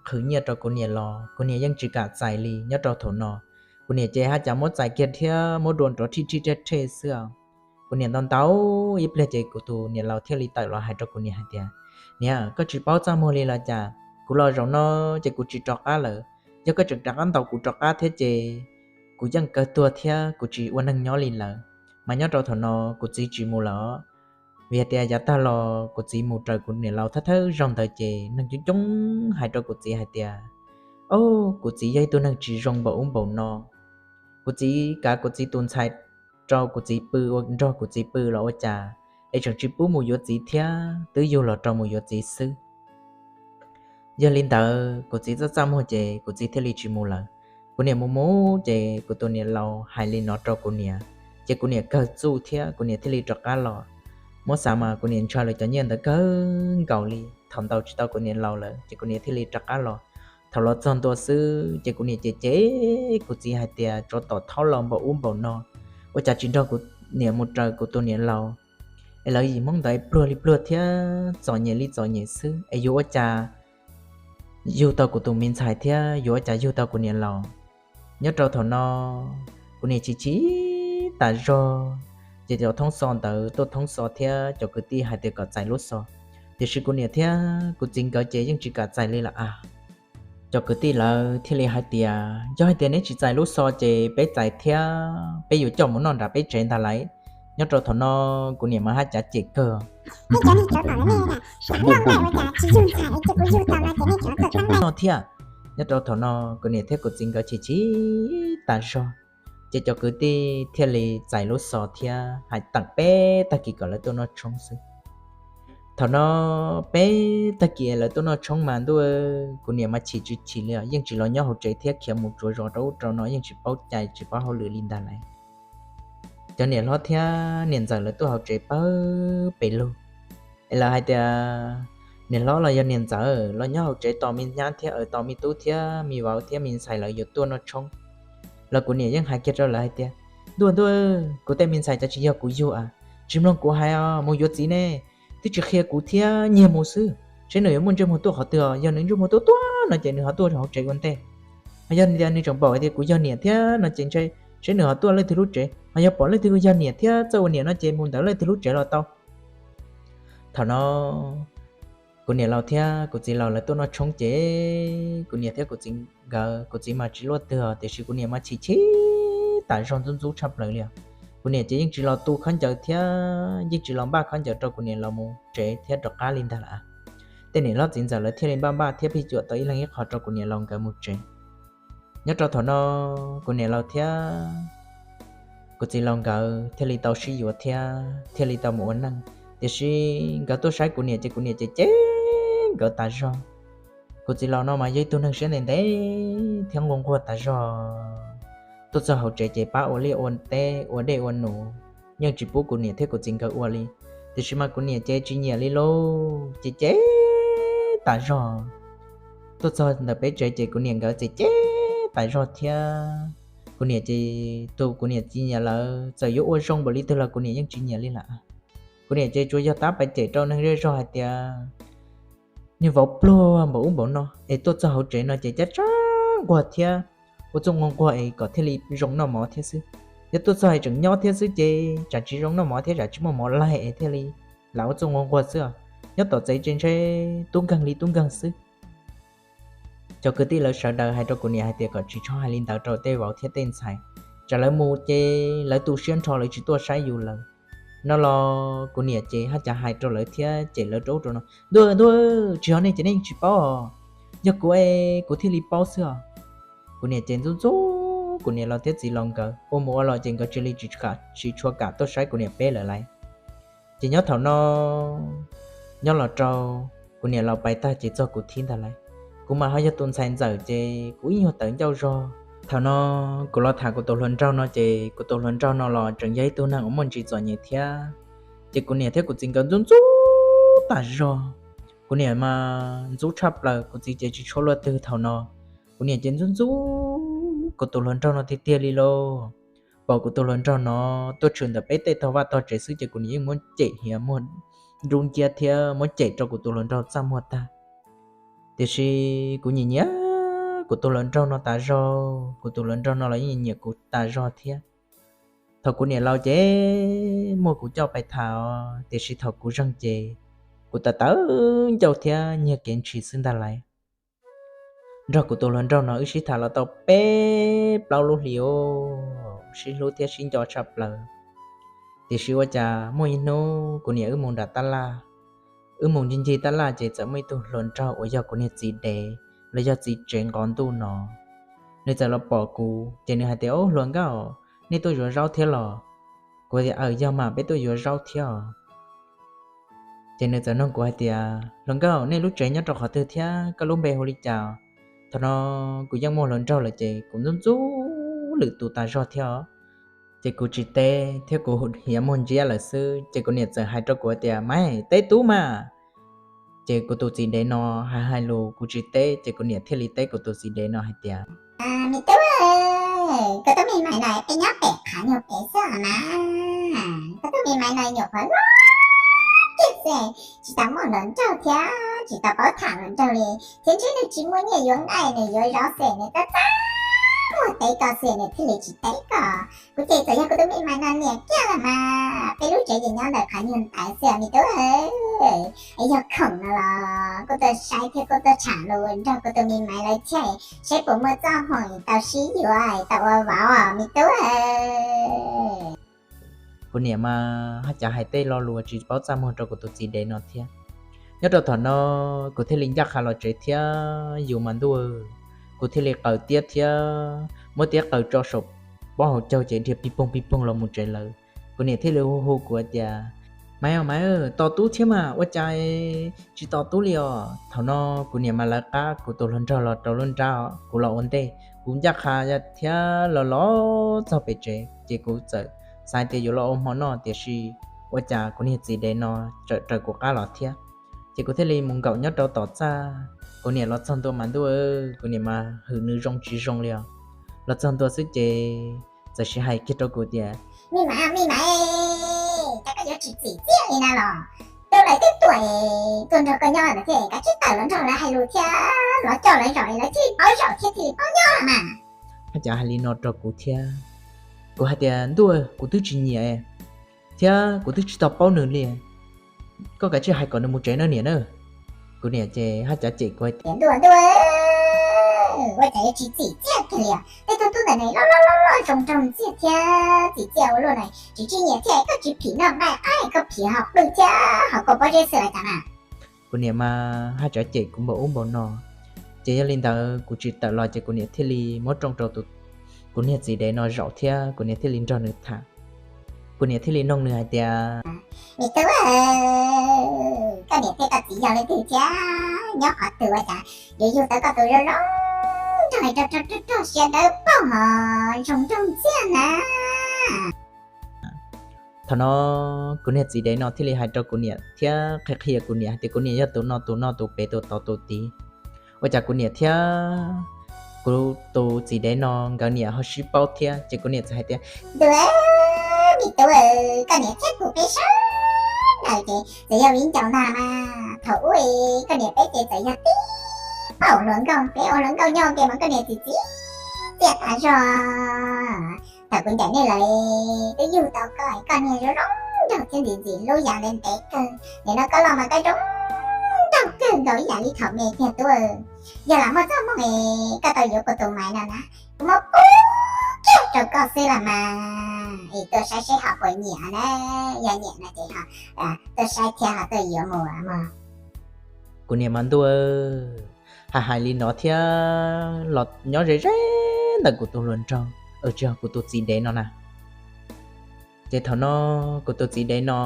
qhwv nyiaj rau kuv niam los kuv niam yeej tsis kam txais li. Nyob rau thaum no kuv niam ces haj cas muab txais kiag thiab muab dua nrov thij thij thej thej xwb. Kuv niam ntau ntau ib pliag ces kuv tus niam laus thiaj li tawm los hais rau kuv niam hais tias, Niam, koj tsis paub txaj muag li los cas? Kuv los zaum no ces kuv tsis rov qab lawm. Yog koj tseem rov qab ntaus kuv rov qab thiab ces kuv yeej kawg tuag thiab kuv tsis ua neeg nyob li lawm. Mas nyob rau thaum no kuv txiv tsis mus lawm, vim hais tias yav tag los kuv txiv mus raws kuv niam laus thawj thawj zaug ntawd ces neeg coob coob hais rau kuv txiv hais tias, Au, kuv txiv yog ib tug neeg tsis zoo npaum ub npaum no. Kuv txiv kav kuv txiv tus ntxhais rau kuv txiv pw, ua nrog kuv txiv pw los ua cas es tseem tsis pub mus yuav txiv thiab, twb yug los rau mus yuav txiv xwb. Yog li ntawd kuv txiv txaj txaj muag ces kuv txiv thiaj li tsis mus lawm. Kuv niam mus mus ces kuv tus niam laus hais li no rau kuv niam, ces kuv niam kawg txuj thiab kuv niam thiaj li rov qab los. Muab xav mas kuv niam ntshaw lawv cov nyiaj ntawd kawg nkaus li, thaum ntaus tsis tau kuv niam laus lawm ces kuv niam thiaj li rov qab los. Thaum los txog ntua xwb ces kuv niam cem cem kuv txiv hais tias tsov tom thaub los npaum ub npaum no, ua cas tsis nrog kuv niam mus raws kuv tus niam laus, es lawv yim Hmoob ntawd pluag li pluag thiab txom nyem li txom nyem xwb es yuav ua cas yug tau kuv tus me ntxhais thiab yuav ua cas yug tau kuv niam laus. Nyob rau thaum no kuv niam chim chim tas zog, ces cov thoob xo ntawd tuaj thoob xo thiab cov kwv tij hais tias kom txais lub xo, tiam sis kuv niam thiab kuv txiv nkawd ces yeej tsis kam txais li lawm a. Cov kwv tij lawv thiaj li hais tias yog hais tias neb tsis txais lub xo ces peb txais thiab peb yuav coj mus noj nram peb tsev ntag lauj. Nyob rau thaum no kuv niam mas haj cav cem kawg no thiab. Nyob rau thaum no kuv niam thiab kuv txiv nkawd chim chim tas zog, ces cov kwv tij thiaj li txais lub xo thiab hais teem peb tag kis kom lawv tuaj noj tshoob xwb. Thaum no peb tag kis lawv tuaj noj tshoob mas ntuj, kuv niam mas chim tsis chim li os, yeej tsis los nyob hauv tsev thiab khiav mus tsuav zos rau ub rau no yeej tsis paub cai tsis paub hauj lwm li ntag lauj. Cov niam hlob thiab niam ntxawm lawv tuaj hauv tsev pawg pes lug, es lawv hais tias niam hlob los yog niam ntxawm los nyob hauv tsev tos me nyab thiab tos me tub thiab me vauv thiab me ntxhais lawv yuav tuaj noj tshoob. Los kuv niam yeej hais kiag rau lawv hais tias ntuj ntuj, kuv tej me ntxhais cov tsis yog kuv yug a, tsis mloog kuv hais os, mus yuav txiv ne, twb tsis qhia kuv thiab nyiag mus xwb, seb nws yuav muaj ntsej muag tuaj qhov twg os, yog nws ntsej muag tuaj tuaj no ces nws ho tuaj hauv tsev ua ntej. Ho yog tias nws tseem pom hais tias kuv yog niam thiab no ces ntshe seb nws ho tuaj leej twg lub tsev, ho yog pom leej twg yog niam thiab txawj ua niam no ces mus ntawd leej twg lub tsev los tau. Thaum no kuv niam laus thiab kuv txiv laus lawv tuaj noj tshoob ces kuv niam thiab kuv txiv nkawd, kuv txiv mas tsis luaj twg tiam sis kuv niam mas chim chim tas zog ntxub ntxub tshaj plaws li os. Kuv niam ces yeej tsis los tu khaub ncaws thiab yeej tsis los npaj khaub ncaws rau kuv niam los mus tsev thiab rov qab li ntag lawm. Tej niam hlob txiv ntxawm lawv thiaj li npaj npaj thiab phij cuam tau ib leeg ib qho rau kuv niam laus nkawd mus tsev. Nyob rau thaum no kuv niam laus thiab kuv txiv laus nkawd thiaj li tau sib yuav thiab thiaj li tau mus ua neej, tiam sis nkawd tuaj saib kuv niam ces kuv niam ces cem nkawd tas zog. Kuv txiv laus no mas yog ib tug neeg siab ntev ntev thiab nquag nquag tas zog, tuaj txog hauv tsev ces pab ua liaj ua teb ua dej ua num, yeej tsis pub kuv niam thiab kuv txiv nkawd ua li. Tiam sis mas kuv niam ces tsis nyiam li lauj, ces cem tas zog. Tuaj txog ntawm peb tsev ces kuv niam nkawd ces cem tas zog thiab. Kuv niam ces tus kuv niam tsis nyiam lawm, txawm yuav ua zoo npaum li twg los kuv niam yeej tsis nyiam li lawm. Kuv niam ces tsuas yog tab pais cem rau neeg zej zog hais tias niag vauv pluag npaum ub npaum no es tuaj txog hauv tsev no ces cab tsab nquag thiab ua txuj nquag nquag es kom thiaj li zoo noj mov thiab xwb. Yog tuaj txog es tseem nyob thiab xwb ces tsam tsis zoo noj mov thiab tsam tsis muaj mov laig es thiaj li lam ua txuj nquag nquag xwb os. Nyob tom tsev ces ntshe tub nkeeg li tub nkeeg xwb. Cov kwv tij lawv sawv daws hais rau kuv niam hais tias kom tsis txhob hais li ntawd rau tej vauv thiab tej ntxhais, tsam lawv mus ces lawv tu siab nrho lawv tsis tuaj saib yus lawm. No los kuv niam ces haj cas hais rau lawv thiab cem lawv rau ub rau no, ntuj ntuj, tsis yog nej ces nej yeej tsis paub os, yog kuv es kuv thiaj li paub xwb os. Kuv niam ces ntxub ntxub kuv niam laus thiab txiv laus nkawd, ua mus ua los ces nkawd cia li tsis tshua kam tuaj saib kuv niam peb lawm lauj. Ces nyob thaum no nyob los rau kuv niam laus pais tag ces txog kuv thib ntag lauj. Kuv mas ho yog tus ntxhais ntxawm ces kuv ib nyuag tawv ncauj zog. Thaum no kuv los tham kuv tus hluas nraug no ces kuv tus hluas nraug no los tseem yog ib tug neeg uas muaj ntsis txom nyem thiab. Ces kuv niam thiab kuv txiv nkawd ntxub ntxub tas zog. Kuv niam mas ntxub tshaj plaws, kuv txiv ces tsis tshua luaj twg thaum no. Kuv niam ces ntxub ntxub kuv tus hluas nraug no tiag tiag li lauj. Pom kuv tus hluas nraug no tuaj tshwm ntawm peb tej tog vaj tog tsev xwb ces kuv niam yeej muab cem hiav muag nrub nciab thiab muab cem rau kuv tus hluas nraug txaj muag tag. Tiam sis kuv nyiam nyiam kuv tus hluas nraug no tas zog, kuv tus hluas nraug no los yeej nyiam kuv tas zog thiab. Thaum kuv niam laus ces muaj kuv coj pais tham os, tiam sis thaum kuv zeeg ces kuv tawv tawv ncauj thiab nyiag kev ntshis xwb ntag lauj. Nrog kuv tus hluas nraug no wb sib tham los tau peb plaub lub hlis os, sib hlub thiab sib nco tshaj plaws. Tiam sis ua cas muaj ib hnub kuv niam wb mus nram tab laj, wb mus ncig ncig tab laj ces txawm muaj ib tug hluas nraug uas yog kuv niag txiv dev los yog txiv tsev nqov ntuj no, nws txawm los pom kuv ces nws hais tias, Ub, hluas nkauj, nej tuaj zuav zaub thiab los? Kuv tias, Aws, yog mas, peb tuaj yuav zaub thiab os. Ces nws txawm nug kuv hais tias, Hluas nkauj, nej lub tsev nyob rau qhov twg thiab koj lub npe hu li cas? Thaum no kuv yeej muaj hluas nraug lawm ces kuv ntxub ntxub lwm tus tas zog thiab os. Ces kuv tsis teb thiab kuv hiav muag ntsiab lawm xwb. Ces kuv niam txawm hais rau kuv tias, Maiv, teb tub mas. Ces kuv tus txiv dev no hais hais lus kuv tsis teb, ces kuv niam thiaj li teb kuv tus txiv dev no hais tias, Me tub, koj tub me mais no peb nyob pem qhov nyuag pem xwb os na. Koj tub me mais no nyuam qhuav loj kiag xwb, tsis tau muaj hluas nraug thiab tsis tau paub tham hluas nraug li, thiab ntshe nws tsis muaj nyiaj yuav nqaij, nws yuav zov xwb nws tab txaj muag teb koj xwb nws thiaj li tsis teb koj. Kuv ces txawm yog kuv tus me mais no niam kiag los mas, peb lub tsev ces nyob ntawm qhov nyuag ntawd xwb me tub. Es yog khoom no los kuj tuaj saib thiab kuj tuaj tham lus nrog kuv tus me mais lawv thiab, saib puas muaj txoj hmoov tau sib yuav tau ua vauv me tub. Kuv niam mas haj cav hais tej lo lus tsis paub txaj muag rau kuv tus txiv dev no thiab. Nyob rau thaum no kuv thiaj li ncaj qha los tsev thiab yus mas ntuj, kuv thiaj li qaws tiab thiab muab tiab qaws tso saum pob hauv caug ces dhia pig poog pig poog los mus tsev lawm. Kuv niam thiaj li hu hu kuv tias, Maiv, Maiv, tos tub thiab mas, ua cas tsis tos tub li os? Thaum no kuv niam mas lawv qab kuv tus hluas nraug los rau lub nrab, kuv los ua ntej, kuv ncaj qha thiab los los txog pem tsev ces kuv txawm xav tias yuav los ua hmo noj, tiam sis ua cas kuv niag txiv dev no tseem raws kuv qab los thiab. Ces kuv thiaj li mus nkaum nyob rau tom txaj. Kuv niam los txog ntua mas ntuj, kuv niam mas hwm nws zoo tsis zoo li os. Los txog ntua xwb ces txawm sib hais kiag rau kuv tias, Me mais, me mais, cas koj yuav tsis txim txiaj li na los? Tub lawv twb tuaj, tuaj nrog koj nyob ntawd thiab, kav tsij tawm los nrog lawv hais lus thiab los coj lawv zaum, lawv thiaj li paub zaum thiab thiaj li paub nyob los mas. Haj cav hais li no rau kuv thiab. Kuv hais tias, Ntuj, kuv twb tsis nyiam thiab kuv twb tsis tau paub nws li. Koj kav tsij hais kom nws mus tsev nawb niam na. Kuv niam ces haj cav cem kuv hais tias, Ntuj, ntuj, ua cas yuav tsis txim txiaj kiag li os? Tej tug tub ntawm no loj loj loj loj zoo nraug ntxiag thiab txim txiaj ua luaj na, tsis tsis nyiam thiab koj tsis phim noj nqaij, koj phim haus qwj thiab haus kua pob zeb xwb los cas na. Kuv niam mas haj cav cem kuv npaum ub npaum no. Ces yog li ntawd kuv tsis tawm los ces kuv niam thiaj li muab rooj rau kuv niag txiv dev no zaum thiab kuv niam thiaj li nrog nws tham. Kuv niam thiaj li noog nws hais tias, Me tub, koj niam thiab koj txiv yog leej twg thiab nyob qhov twg ua cas yuav yug tau koj tus zoo zoo nraug rog rog rog siab dawb paug ho zoo nraug ntxiag na? Thaum no kuv niag txiv dev no thiaj li hais rau kuv niam thiab qhia qhia kuv niam hais tias kuv niam yog tus no tus no tus pem tus tod tus tid. Ua cas kuv niam thiab kuv tus txiv dev no nkawd niam ho sib paub thiab, ces kuv niam txawm hais tias, Ntuj, me tub, koj niam thiab kuv peb sawv daws ces txawm yog viv ncaus ntag mas. Thaum ub koj niam peb ces txawm yog tib paum hluas nkauj, peb ua hluas nkauj nyob ua ke mas koj niam txim txiaj tas zog. Thaum kuv ncaim nej lawm twb yug tau koj, koj niag zoo zoo nraug thiab ntxim ntxim hlub yam ntev ntev kawg. Nim no koj los mas koj zoo nraug kawg nkaus ib yam li thaum me kiag tub. Yog lam muaj txoj hmoo es koj tau yuav kuv tus maiv no na, kuv muab pub kiag rau koj xwb los mas, es tuaj saib seb ho puas nyiam na. Yog nyiam no ces tuaj saib thiab ho tuaj yuav mus mog. Kuv niam mas ntuj, hais hais li no thiab los nyob ze ze ntawm kuv tus hluas nraug, tsis yog kuv tus txiv dev no na. Ces thaum no kuv tus txiv dev no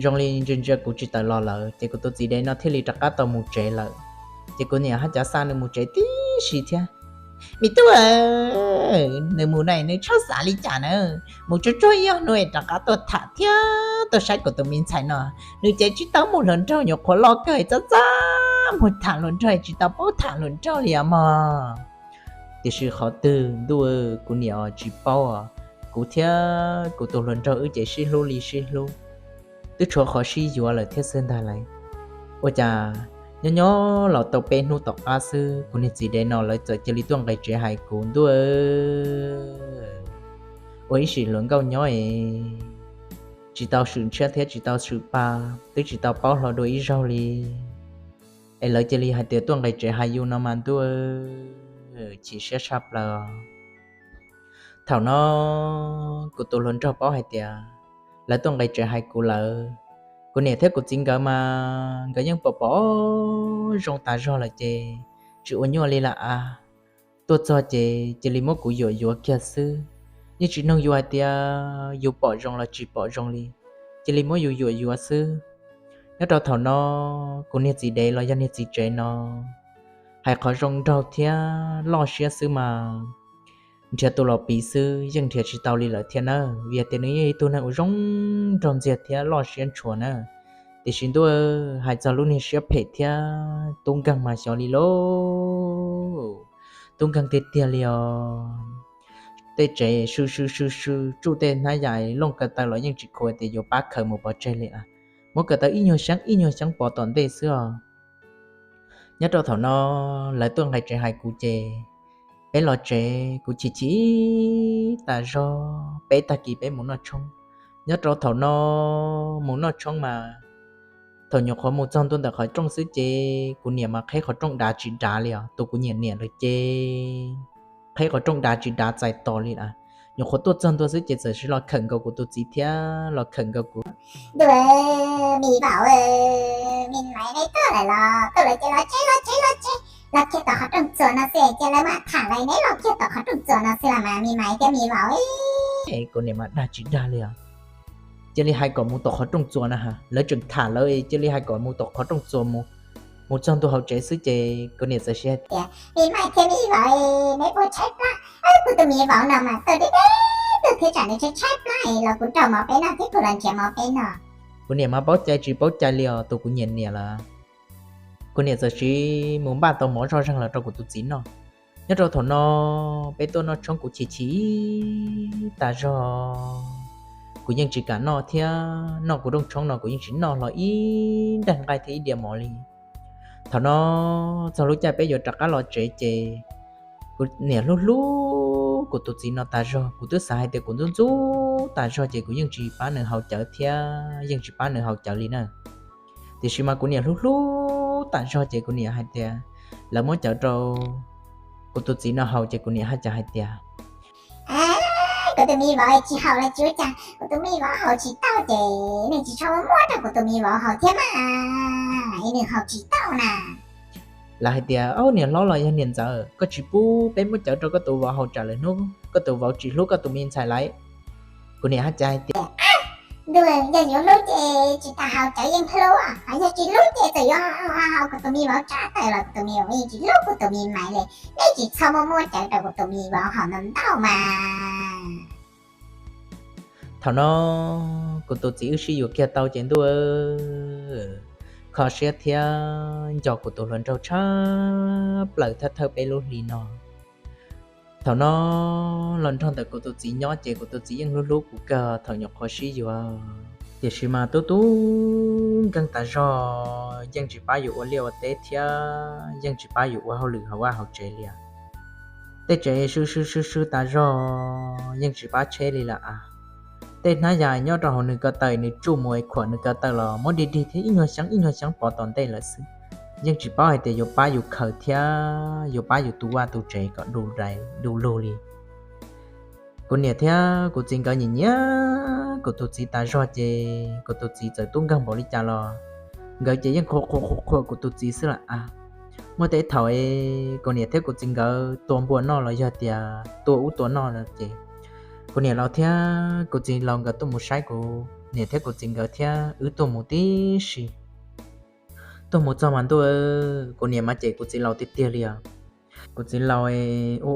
zoo li ntsia ntsia kuv tsis tawm los lawm, ces kuv tus txiv dev no thiaj li rov qab tau mus tsev lawm. Ces kuv niam haj cav xa nws mus tsev tib si thiab. Me tub, nws mus na nws tshaj xav li cas na, mus tsuag tsuag ib ob hnub es rov qab tuaj tham thiab tuaj saib kuv tus me ntxhais no. Nws ces tsis tau mus hluas nraug, nyuam qhuav loj kawg txaj txaj muag tham hluas nraug tsis tau paub tham hluas nraug li os mog. Tiam sis qhov twg ntuj, kuv niam tsis paub os. Kuv thiab kuv tus hluas nraug wb ces sib hlub li sib hlub, twb tshuav qhov sib yuav lawm thiab xwb ntag lauj. Ua cas nyob nyob los tau peb hnub tom qab xwb, kuv niag txiv dev no lawv txawm cia li tuaj nqis tsev hais kuv ntuj. Ua ib sim hluas nkauj nyob es tsis tau swm ntshiab thiab tsis tau swm pa, twb tsis tau paub hlo dua ib zaug li, es lawv cia li hais tias tuaj nqis tsev hais yus no mas ntuj, chim siab tshaj plaws. Thaum no kuv tus hluas nraug paub hais tias lawv tuaj nqis tsev hais kuv lawm. Kuv niam thiab kuv txiv nkawd mas nkawd yeej pom pom zoo tas zog lawm ces tsis ua nyuaj li lawm a. Tuaj txog ces cia li muab kuv yuam yuav kiag xwb. yeej tsis nug yus hais tias yus pom zoo los tsis pom zoo li, cia li muab yus yuam yuav xwb. Nyob rau thaum no, kuv niag txiv dev los yog niag txiv tsev no hais qhov zoo nraug thiab loj siab xwb mas nrhiav tus los piv xwb yeej nrhiav tsis tau li lawm thiab na, vim tias nws yeej ib tug neeg uas zoo nraug ntxiag thiab loj siab ntshua na. Tiam sis ntuj, hais txog lub niag siab phem thiab tub nkeeg mas xyov li lauj, tub nkeeg tiag tiag li os. Tej tsev sw sw sw sw tsuj tej hnab yam looj kaw taw los yeej tsis khuv tias yuav pab khaws mus pov tseg li a, muab kaw taw ib nyuag xyaab ib nyuag xyaab pov tom ntej xwb os. Nyob rau thaum no, lawv tuaj nqis tsev hais kuv ces peb los tsev kuv chim chim tas zog, peb tag kis peb mus noj tshoob. Nyob rau thaum no, mus noj tshoob mas thaum nyuam qhuav mus txog ntua ntawm qhov rooj xwb ces kuv niam mas qheb qhov rooj dav tsis dav li os, tus kuv nyiam niam lawm ces qheb qhov rooj dav tsis dav txais tos li a. Nyuam qhuav tuaj txog ntua xwb ces txawm sis los khawm nkaus kuv tus txiv thiab los khawm nkaus kuv. Ntuj, me vauv, me maiv neb tuaj lawm los? Tuaj lawm ces los tsev los tsev los tsev, los kiag tom qhov rooj txuas no xwb, ces lawv mam tham lawv, neb los kiag tom qhov rooj txuas no xwb los mas me maiv thiab me vauv. Kuv niam mas dag tsis dag li os, cia li hais kom mus tom qhov rooj txuas na ha, lawv tseem tham lawv cia li hais kom mus tom qhov rooj txuas mus. Mus txog ntua hauv tsev xwb ces kuv niam txawm sis hais tias, me maiv thiab me vauv, neb puas tshaib plab? Kuv tus me vauv no mas tuaj deb deb tuaj thiab tsam nws tshaib tshaib plab los kuv rau mov peb noj thiab kuv los nrhiav mov peb noj. Kuv niam mas paub cai tsis paub cai li os, tus kuv nyiam niam lawm. Kuv niam txawm sis mus npaj tau mov zoj zeeg los rau kuv tus txiv noj. Nyob rau thaum no, peb tuaj noj tshoob kuv chim chim tas zog, kuv yeej tsis kam noj thiab, noj kuv rooj tshoob no kuv yeej tsis noj hlo ib nrag nqaij thiab ib diav mov li. Thaum no, txog lub caij peb yuav rov qab los tsev ces kuv niam hlub hlub kuv tus txiv no tas zog, kuv twb xav hais tias kuv ntxub ntxub tas zog ces kuv yeej tsis pab nws haus cawv thiab yeej tsis pab nws haus cawv li na. Tiam sis mas kuv niam hlub hlub tas zog ces kuv niam hais tias lawv muab cawv rau kuv tus txiv no haus ces kuv niam haj cas hais tias, kuv tus me vauv tsis haus los tsis ua cas, kuv tus me vauv haus tsis tau ces nej tsis txhob muab rau kuv tus me vauv haus thiab mas, nws haus tsis tau na. Lawv hais tias, au, niam hlob los yog niam ntxawm, koj tsis pub peb muab cawv rau koj tus vauv haus tsam lwm hnub koj tus vauv tsis hlub koj tus me ntxhais lawm. Kuv niam haj cas hais tias, ntuj, yog yuav hlub ces tsis tas haus cawv yeej hlub, ho yog tsis hlub ces txawm yuav haus kuv tus me vauv tsab tawm los kuv tus me vauv yeej tsis hlub kuv tus me maiv li. Nej tsis txhob muab muab cawv rau kuv tus me vauv haus ntau ntau mas. Thaum no kuv tus txiv wb sib yuav kiag tau ces ntuj, kho siab thiab nco kuv tus hluas nraug tshaj plaws thawj thawj peb lub hlis no. Thaum no los nrog ntawm kuv tus txiv nyob ces kuv tus txiv yeej hlub hlub kuv kawg thaum nyuam qhuav sib yuav. Tiam sis mas tub tub nkeeg tas zog, yeej tsis pab yus ua liaj ua teb thiab yeej tsis pab yus ua hauj lwm hauv vaj hauv tsev li. Tej tsev sw sw sw sw tas zog yeej tsis pab tsheb li lawm a. Tej hnab yas nyob rau hauv nws ko taw nws tsuj mus es khuam nws ko taw los muab dig dig thiab ib nyuag xyab ib nyuag xyab pov tom ntej lawm xwb. Yeej tsis paub hais tias yuav pab yus khaws thiab yuav pab yus tu vaj tu tsev kom du lug li. Kuv niam thiab kuv txiv nkawd nyiam nyiam kuv tus txiv tas zog ces kuv tus txiv txawm tub nkeeg npaum li cas los nkawd ces yeej qhuas qhuas qhuas qhuas kuv tus txiv xwb lawm a. Muaj tej thaum kuv niam thiab kuv txiv nkawd tua npua noj los yog tias tua ub tua no ces kuv niam laus thiab kuv txiv laus nkawd tuaj mus saib kuv niam thiab kuv txiv nkawd thiab wb tuaj mus tib si. Tuaj mus txog mas ntuj, kuv niam mas cem kuv txiv laus tiag tiag li os. Kuv txiv laus ua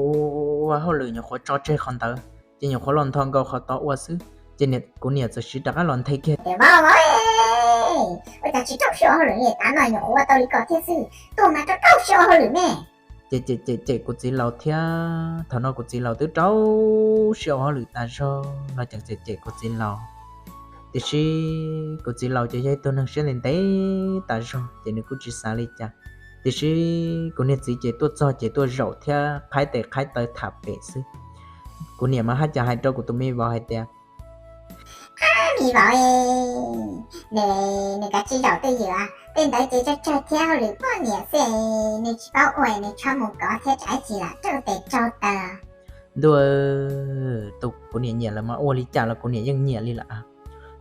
ua hauj lwm nyuam qhuav tso tseg qhov ntawd ces nyuam qhuav los ntho nkaus qhov tod ua xwb ces kuv niam txawm siv rov qab los nthe kiag tias, vauv, ua cas tsis rau siab ua hauj lwm li, tav no nyuam qhuav ua tau li ko thiab xwb, tuaj mas rau rau siab ua hauj lwm me. Ces cem cem cem kuv txiv laus thiab thaum no kuv txiv laus twb rau siab ua hauj lwm tas zog los cem cem cem kuv txiv laus. Tiam sis kuv txiv laus ces yog ib tug neeg siab ntev ntev tas zog ces nws kuj tsis xav li cas. Tiam sis kuv niag txiv ces tuaj txog ces tuaj zaum thiab qhaib tes qhaib taw tham pem xwb. Kuv niam mas haj cas hais rau kuv tus me vauv hais tias, me vauv, nws kav tsij zaum twj ywm, tej ntawd ces tsawg tsawg thiab hauj lwm poj niam xwb, nws tsis paub ua, nws txhob mus kov thiab tsam ib tsam lam rau tes rau taw. Ntuj, tus kuv niam nyiam lawm mas ua li cas los kuv niam yeej nyiam li lawm.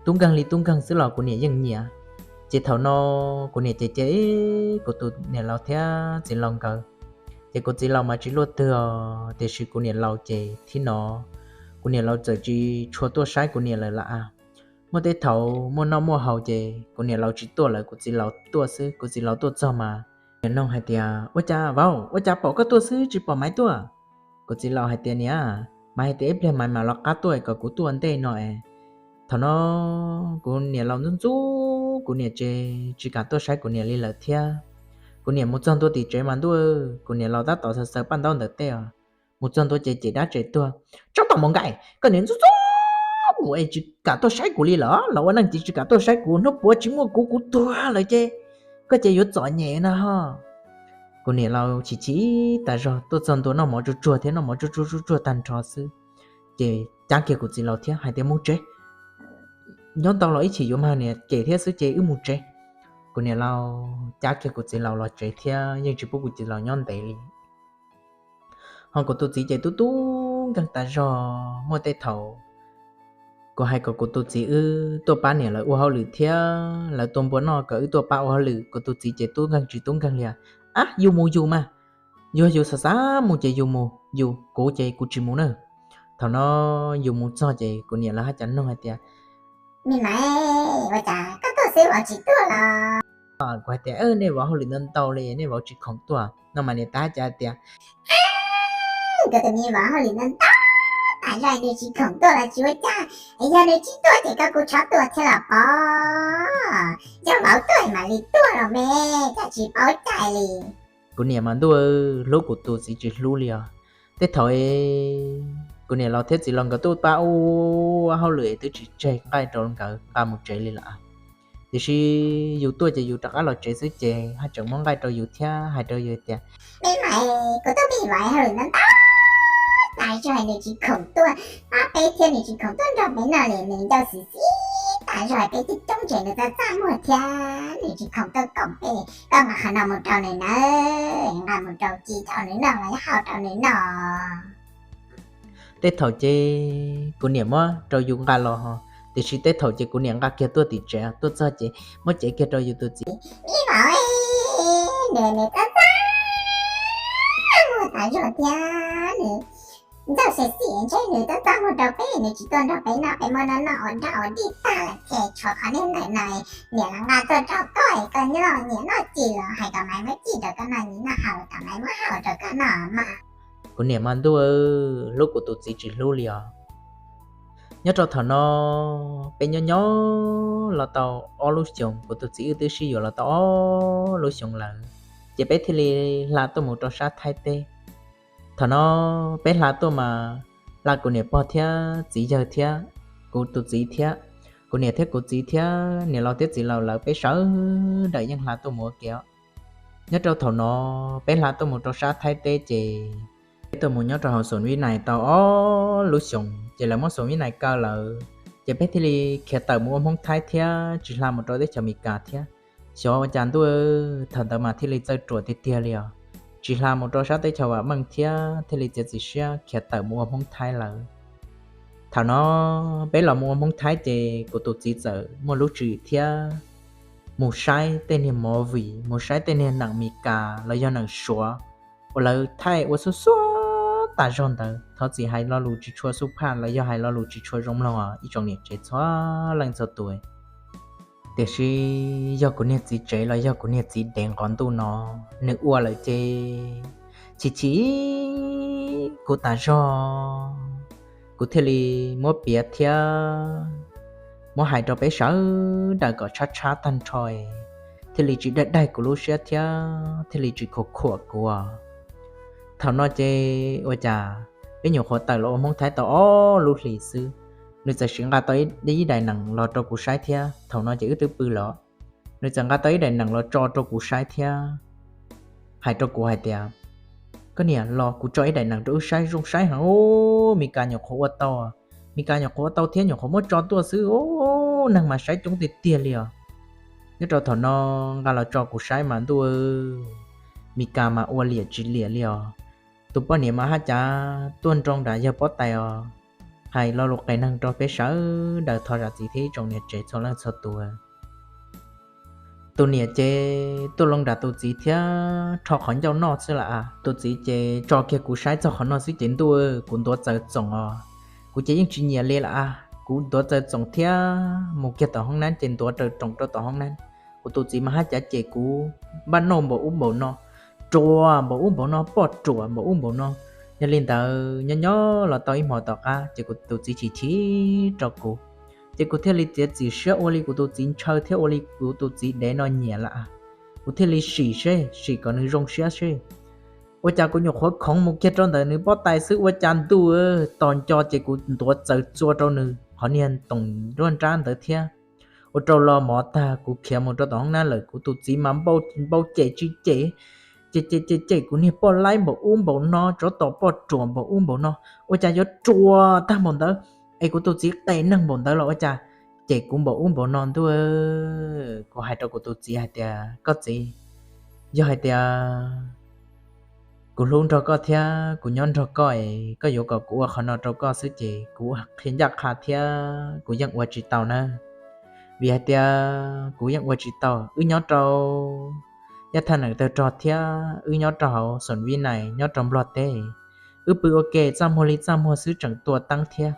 Tub nkeeg li tub nkeeg xwb los kuv niam yeej nyiam. Ces thaum no kuv niam ces cem kuv tus niam laus thiab txiv laus nkawd. Ces kuv txiv laus mas tsis luaj twg os, tiam sis kuv niam laus ces thib no kuv niam laus txawm tsis tshua tuaj saib kuv niam lawm lawm. Muaj tej thaum muaj noj muaj haus ces kuv niam laus tsis tuaj lawm, kuv txiv laus tuaj xwb. Kuv txiv laus tuaj txog mas niam noog hais tias, Ua cas vauv, ua cas pom koj tuaj xwb tsis pom Maiv tuaj? Kuv txiv laus hais tias, Niam, Maiv hais tias ib pliag Maiv mam los qab tuaj kom kuv tuaj ua ntej no es. Thaum no kuv niam laus ntxub ntxub kuv niam ces tsis kam tuaj saib kuv niam li lawm thiab. Kuv niam mus txog ntua tim tsev mas ntuj, kuv niam laus tab tom xaws xaws paj ntaub ntawm tej os. Mus txog ntua ces cem dab tse tuag, Tsob paj mus nkaim, koj niam ntxub ntxub kuv es tsis kam tuaj saib kuv li lawm, los ua neej ces tsis kam tuaj saib kuv, hnub puav tsis muaj kuv, kuv tuag lawm ces koj ces yuav txom nyem na ho. Kuv niam laus chim chim tas zog, tuaj txog ntua noj mov tsuag tsuag thiab, noj mov tsuag tsuag tsuag tsuag tag nrho xwb ces cab kiag kuv txiv laus thiab hais tias, Mus tsev, nyob ntau los ib chim yuav mag niam cem thiab xwb ces wb mus tsev. Kuv niam laus cab kiag kuv txiv laus los tsev thiab yeej tsis pub kuv txiv laus nyob ntev li. Ho kuv tus txiv ces tub tub nkeeg tas zog, muaj tej thaum kuv hais kom kuv tus txiv wb tuaj pab niam lawv ua hauj lwm thiab lawv tua npua noj kom wb tuaj pab ua hauj lwm, kuv tus txiv ces tub nkeeg tsis tub nkeeg li. Ab, yus mus yus mas, yog yus xav xav mus ces yus mus, yus, kuv ces kuv tsis mus na. Thaum no yus mus txog ces kuv niam lawv haj cas nug hais tias, Me Maiv, ua cas koj tuaj xwb vauv tsis tuaj los? Kuv hais tias, Nej vauv hauj lwm ntau ntau li, nej vauv tsis khoom tuaj no mas niam tais haj cas tias, Kuv tus me vauv hauj lwm ntau ntau tas zog nws tsis khoom tuaj los tsis ua cas, es yog nws tsis tuaj ces koj kuj txhob tuaj thiab los pov, yog vauv tuaj mam li tuaj los me, cas tsis paub cai li. Kuv niam mas ntuj, hlub kuv tus txiv tsis hlub li os. Tej thaum kuv niam laus thiab txiv laus nkawd tuaj pab ua hauj lwm twb tsis tseg nqaij rau nkawd nqa mus tsev li lawm. Tiam sis yus tuaj ces yus rov qab los tsev xwb ces haj tseem muab nqaij rau yus thiab hais rau yus tias, Me Maiv, kuv tus me vauv hauj lwm ntau ntau tas zog nws tsis khoom tuaj pab peb thiab nws tsis khoom tuaj nrog peb noj li, nws ncauj xim xim tas zog, peb coob coob ces nws txaj txaj muag thiab nws tsis khoom tuaj koom peb, koj nqa qhov no mus rau nws nawb, nqa mus rau ci rau nws noj los yog hau rau nws noj. Tej thaum ces kuv niam muab rau yus nqa los, tiam sis tej thaum ces kuv niam nqa kiag tuaj tim tsev, tuaj txog ces muab cev kiag rau yus tus txiv. Me vauv, nws, nws txaj txaj muag tas zog thiab nws ncauj xim xim, ntshe nws txaj txaj muag rau peb, nws tsis tuaj nrog peb noj, peb muab noj noj ua daj ua dig tag lawm ces tshuav qhov niag ntawm no, niam los nqa tuaj rau koj es koj noj, niam noj ci los hais kom Maiv muab ci rau koj noj, niam noj hau kom Maiv muab hau rau koj noj mas. Kuv niam mas ntuj, hlub kuv tus txiv tsis hlub li os. Nyob rau thaum no peb nyob nyob los tau ob lub xyoos, kuv tus txiv wb twb sib yuav los tau ob lub xyoos lawm, ces peb thiaj li hla tuaj mus rau sab Thaib teb. Thaum no peb hla tuaj mas hla kuv niam pog thiab txiv yawg thiab kuv tus txiv thiab kuv niam thiab kuv txiv thiab niam laus thiab txiv laus lawv peb sawv daws yeej hla tuaj mus ua ke os. Nyob rau thaum no peb hla tuaj mus rau sab Thaib teb ces peb tuaj mus nyob rau hauv xoom Vib Nais tau ob lub xyoos ces lawv muab xoom Vib Nais kaw lawm, ces peb thiaj li khiav tawm mus ua Hmoob Thaib thiab tsis hla mus rau teb chaws Amelikas thiab. Xyov ua cas ntuj, thaum ntawd mas thiaj li txawj ruam tiag tiag li os, tsis hla mus rau sab teb chaws vam meej thiab thiaj li txiav txim siab khiav tawm mus ua Hmoob Thaib lawm. Thaum no peb los mus ua Hmoob Thaib ces kuv tus txiv txawm muaj lub tswv yim thiab mus saib tej niag movie, mus saib tej niag neem Amelikas los yog neem Suav uas lawv thaij ua xuab xuab tas zog ntawd. Thov txim hais lo lus tsis tshua xub phaj los yog hais lo lus tsis tshua zoo mloog os ib tsoom niam tsev txhua leej txhua tus. Tiam sis yog kuv niag txiv tsev los yog kuv niag txiv dev nqov ntuj no nws ua lawm ces chim chim kuv tas zog, kuv thiaj li muab piav thiab muab hais rau peb sawv daws kom tshab tshab tag nrho, thiaj li tsis daig daig kuv lub siab thiab thiaj li tsis khuam khuam kuv. Thaum no ces ua cas peb nyuam qhuav tawm los ua Hmoob Thaib tau ob lub hlis xwb, nws txawm sim nqa tau ib daim neem los rau kuv saib thiab. Thaum no ces wb twb pw lawm, nws txawm nqa tau ib daim neem los tso rau kuv saib thiab hais rau kuv hais tias, Koj niam, los kuv tso ib daim neem rau wb saib, zoo saib heev, Meskas nyuam qhuav ua tau, Meskas nyuam qhuav ua tau thiab nyuam qhuav muab tso tuaj xwb, neeg mas saib coob tiag tiag li os. Nyob rau thaum no nqa los tso kuv saib mas ntuj, Meskas mas ua liam tsis liam li os. Tus poj niam mas haj cav tuaj nroo nram yawg pob tais os. Hais lo lus qias neeg rau peb sawv daws thov zam txim thiab ib tsoom niam tsev txhua leej txhua tus. Tus niam ces tuaj loo nram tus txiv thiab rho qhov ncauj noj xwb lawm. Tus txiv ces tso kiag kuv saib txog qhov no xwb ces ntuj, kuv ntuav txawv txoom os. kuv ces yeej tsis nyiam li lawm. Kuv ntuav txaws txoom thiab mus kiag tom hoob nab ces ntuav raws roos rau tom hoob nab. Kuv tus txiv mas haj cav cem kuv npaj noj npaum ub npaum no, ruam npaum ub npaum no, poj ruam npaum ub npaum no. Yog li ntawd nyob nyob los tau ib hmo tom qab ces kuv tus txiv chim chim rau kuv, ces kuv thiaj li txiav txim siab ua li kuv tus txiv ntshaw thiab ua li kuv tus txiv dev no nyiam lawm. Kuv thiaj li sim seb, sim kom nws zoo siab seb. Ua cas kuv nyuam qhuav khoov mus kiag rau ntawm nws pob tais xwb ua cas ntuj tos nco ces kuv ntuav txaws txua rau nws qhov niag toom nruab nrab ntawd thiab. Ua rau los mov tag kuv khiav mus rau tom hoob nab lawm, kuv tus txiv mas npau cem tsis cem, ces ces ces cem kuv niag poj laib npaum ub npaum no, tsov tom poj ruam npaum ub npaum no. Ua cas yuav ruam tag npaum ntawd, es kuv tus txiv qes neeg npaum ntawd los ua cas cem kuv npaum ub npaum no ntuj. Kuv hais rau kuv tus txiv hais tias, koj txiv, yog hais tias kuv hlub nrog koj thiab kuv nyob nrog koj es koj yuav kom kuv ua qhov no rau koj xwb ces kuv qhia ncaj qha thiab kuv yeej ua tsis tau nawb. Vim hais tias kuv yeej ua tsis tau, wb nyob rau yaj thaj neem tawg rog thiab wb nyob rau hauv xoom vib nais nyob rau Nplog teb, wb pw ua ke txaj muag li txaj muag xwb tseem tua teeb thiab.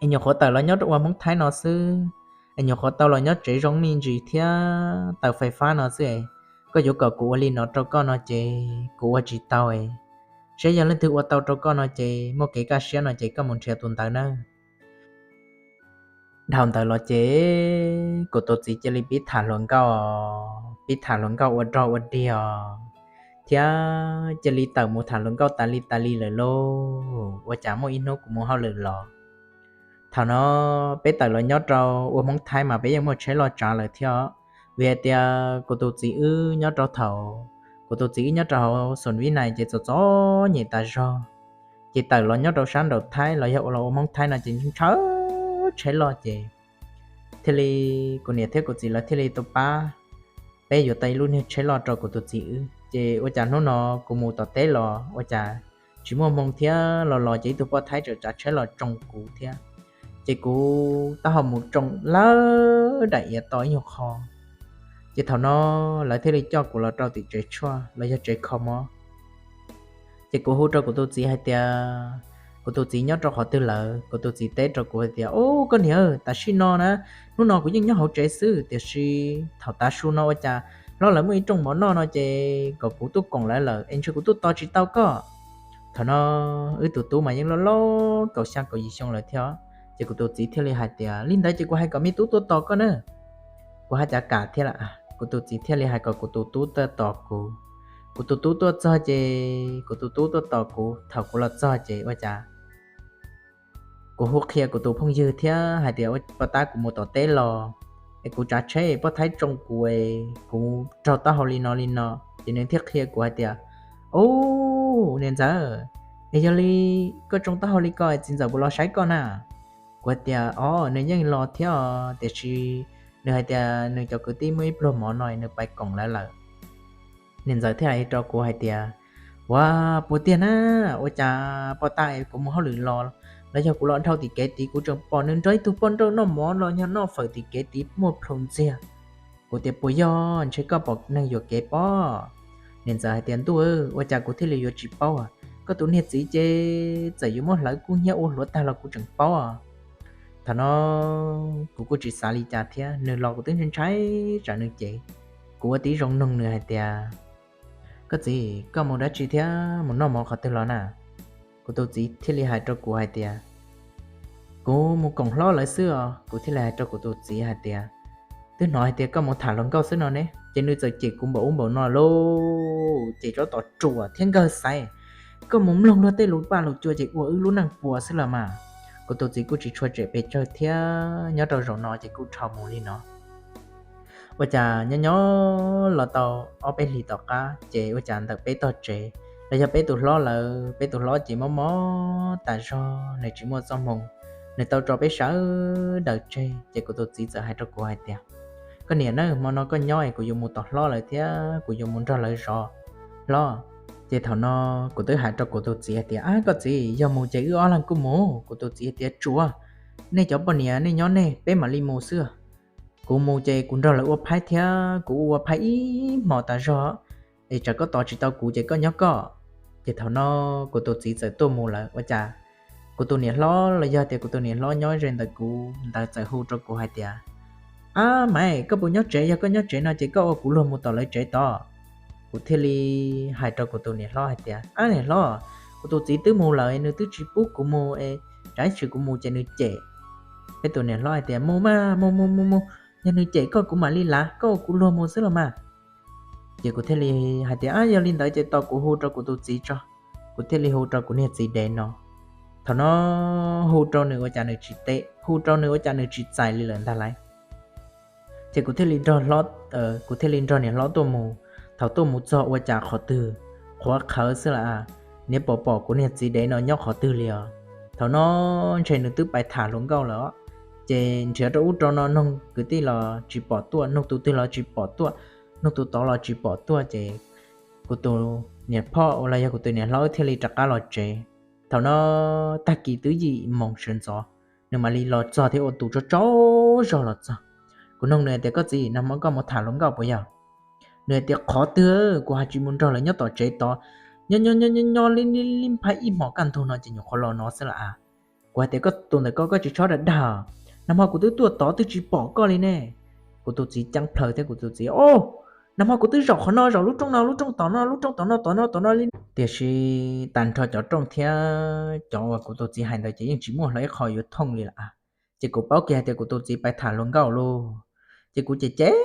Es nyuam qhuav tawm los nyob rau ua Hmoob Thaib no xwb, es nyuam qhuav tau los nyob tsev zoo me ntsis thiab taws fais fab no xwb es, koj yuav kom kuv ua li no rau koj no ces kuv ua tsis tau es, saib yog leej twg ua tau rau koj no ces muaj kev kaj siab no ces koj mus nrhiav tus ntawd nawb. Dhau ntawd los ces kuv tus txiv cia li pib tham hluas nkauj, pib tham hluas nkauj ua rog ua dig os, thiab cia li tawm mus tham hluas nkauj tas li tas li lawm lauj. Ua cas muaj ib hnub kuv mus hauj lwm los, thaum no peb tawm los nyob rau ua Hmoob Thaib mas peb yeej muaj tsheb loj tsav lawm thiab, vim hais tias kuv tus txiv wb nyob rau thaum, kuv tus txiv wb nyob rau hauv xoom vib nais ces txom txom nyem tas zog, ces tawm los nyob rau sab nraum Thaib los yog ua los ua Hmoob Thaib no ces ntshaw tsheb loj ces thiaj li kuv niam thiab kuv txiv lawv thiaj li tau pab peb yuav tau ib lub niag tsheb loj rau kuv tus txiv wb. Ces ua cas hnub no kuv mus tom teb los ua cas tsis muaj hmoo thiab, los los ces ib tug poj Thaib tseem tsav tsheb los tsoo kuv thiab. Ces kuv taub hau mus tsoo lawm daim iav to ib nyuag qho. Ces thaum no lawv thiaj li coj kuv los rau tim tsev tshuaj los yog tsev kho mob. Ces kuv hu rau kuv tus txiv hais tias, kuv tus txiv nyob rau qhov twg lawm, kuv tus txiv teb rau kuv hais tias, Ub, koj niam, tam sim no na, hnub no kuv yeej nyob hauv tsev xwb, tiam sis thaum tav su no ua cas hlob lawv muaj ib rooj mov noj no ces kom kuv tuaj koom lawv lawm es ntshe kuv tuaj tos tsis tau koj. Thaum no wb tus tub mas yeej loj loj kaum xya kaum yim xyoo lawm thiab, ces kuv tus txiv thiaj li hais tias, Li ntawd ces kuv hais kom me tub tuaj tos koj na. Kuv haj cav kam thiab lawm, kuv tus txiv thiaj li hais kom kuv tus tub tuaj tos kuv. Kuv tus tub tuaj txog ces kuv tus tub tuaj tos kuv, thaum kuv los txog ces ua cas kuv hu qhia kuv tus phooj ywg thiab hais tias, Ua, poj tab kuv mus tom teb los es kuv tsav tsheb poj Thaib tsoo kuv es kuv raug taub hau li no li no. Ces nws thiaj qhia kuv hais tias, Ub, niam ntxawm, es yog li koj tsoo taub hau li ko txiv ntxawm puas los saib koj na? Kuv hais tias, Os, nws yeej los thiab os, tiam sis nws hais tias nws cov kwv tij muaj ib pluag mov no nws pais koom lawv lawm. Niam ntxawm thiaj hais rau kuv hais tias, Ua, puas tiag na? Ua cas poj tab kuv mus hauj lwm los, los yog kuv los dhau tim kev tid kuv tseem pom nws nrog ib tug poj nrauj noj mov los yog noj fawm tim kev tid muaj plhu ntxiag. Kuv tias, Puas yog ntshe koj pom neeg yuam kev pob? Niam ntxawm hais tias, Ntuj, ua cas kuv thiaj li yuav tsis paub? Koj tus niag txiv ces txawm yuav muab hlawv kub hnyiab ua hluav tag los kuv tseem paub. Thaum no kuv kuj tsis xav li cas thiab, nws los kuv twb ntshai ntshai tsam nws ces. Kuv ua tib zoo nug nws hais tias, Koj txiv, koj mus dab tsi thiab mus noj mov qhov twg los na? Kuv tus txiv thiaj li hais rau kuv hais tias, Kuv mus koom hlob lawv xwb os. Kuv thiaj li hais rau kuv tus txiv hais tias, Twb hnov hais tias koj mus tham hluas nkauj xwb no ne, ces nws txawm cem kuv npaum ub npaum no lauj, ces tsov tom ruam thiab nkawg xaiv. Koj mus mloog luag tej lus paj lus cua ces ua wb lub neej puas xwb los mas. Kuv tus txiv kuj tsis tshua tsem pes tsawg thiab, nyob rau zaum no ces kuj dhau mus li no. Ua cas nyob nyob los tau ob peb hlis tom qab ces ua cas ntawm peb tog tsev los yog peb tus hlob lawm, peb tus hlob ces mob mob tas zog, nws tsis muaj txoj hmoo, nws tau tso peb sawv daws tseg. Ces kuv tus txiv txawm hais rau kuv hais tias, Koj niam na, hmo no koj nyob es kuv yuav mus tom hlob lawv thiab kuv yuav mus nrog lawv zov hlob. Ces thaum no kuv twb hais rau kuv tus txiv hais tias, Ab, koj txiv, yog mus ces wb ob leeg kuj mus. Kuv tus txiv hais tias, Tsuav, nej cov poj niam nej nyob nej, peb mam li mus xwb. Kuv mus ces kuv nrog lawv ua phaib thiab kuv ua phaib ib hmo tas zog, es tsam koj tos tsis tau kuv ces koj nyob koj. Ces thaum no kuv tus txiv txawm tuaj mus lawm, ua cas Kuv tus niam hlob los yog tias kuv tus niam hlob nyob ze ntawm kuv ntawd txawm hu rau kuv hais tias, Ab Maiv, koj puas nyob tsev? Yog koj nyob tsev no ces koj ua kuv luag mus tom lawv tsev tod. Kuv thiaj li hais rau kuv tus niam hlob hais tias, Ab niam hlob, kuv tus txiv twb mus lawm, nws twb tsis pub kuv mus es, tsam ib ntsis kuv mus ces nws cem. Peb tus niam hlob hais tias, Mus mas, mus mus mus mus, yog nws cem koj kuv mam li lav, koj ua kuv luag mus xwb los mas. Ces kuv thiaj li hais tias, Ab, yog li ntawd ces tos kuv hu rau kuv tus txiv tso. Kuv thiaj li hu rau kuv niag txiv dev no. Thaum no hu rau nws ua cas nws tsis teb, hu rau nws ua cas nws tsis txais li lawm ntag lauj. Ces kuv thiaj li nrog hlob, kuv thiaj li nrog niam hlob tuaj mus. Thaum tuaj mus txog ua cas qhov twg qhuav qhawv xwb las, niam pom pom kuv niag txiv dev no nyob qhov twg li os. Thaum no ntshe nws twb pais tham hluas nkauj lawm os. Ces nrhiav rau ub rau no, noog kwv tij los tsis pom tuaj, noog tus twg los tsis pom tuaj, noog tus tod los tsis pom tuaj. Ces kuv tus niam phauj uas los yog kuv tus niam hlob thiaj li rov qab los tsev. Thaum no tag kis twb yim moos sawv ntxov, nws mam li los txog thiab ua tus tsaug tsaug zog los txog. Kuv noog nws tias, Koj txiv, nag hmo koj mus tham hluas nkauj puas yog? Nws tias, Qhov twg, kuv ho tsis mus nrog lawv nyob tom tsev tod, nyob nyob nyob nyob li li li phab ib hmos kaj ntug no ces nyuam qhuav los no xwb las. Kuv hais tias, Koj tus ntawm koj, koj tsis txhob dag dag, nag hmo kuv twb tuaj tod twb tsis pom koj li ne. Kuv tus txiv ceeb plaws thiab kuv tus txiv, Au, nag hmo kuv twb zaum qhov no, zaum lub rooj no, lub rooj tom no, lub rooj tom no, tom no tom no li. Tiam sis tag nrho cov rooj thiab cov uas kuv tus txiv hais ntawd ces yeej tsis muaj hlo ib qho yuav thooj li las. Ces kuv paub kiag hais tias kuv tus txiv pais tham hluas nkauj lauj. Ces kuv cem cem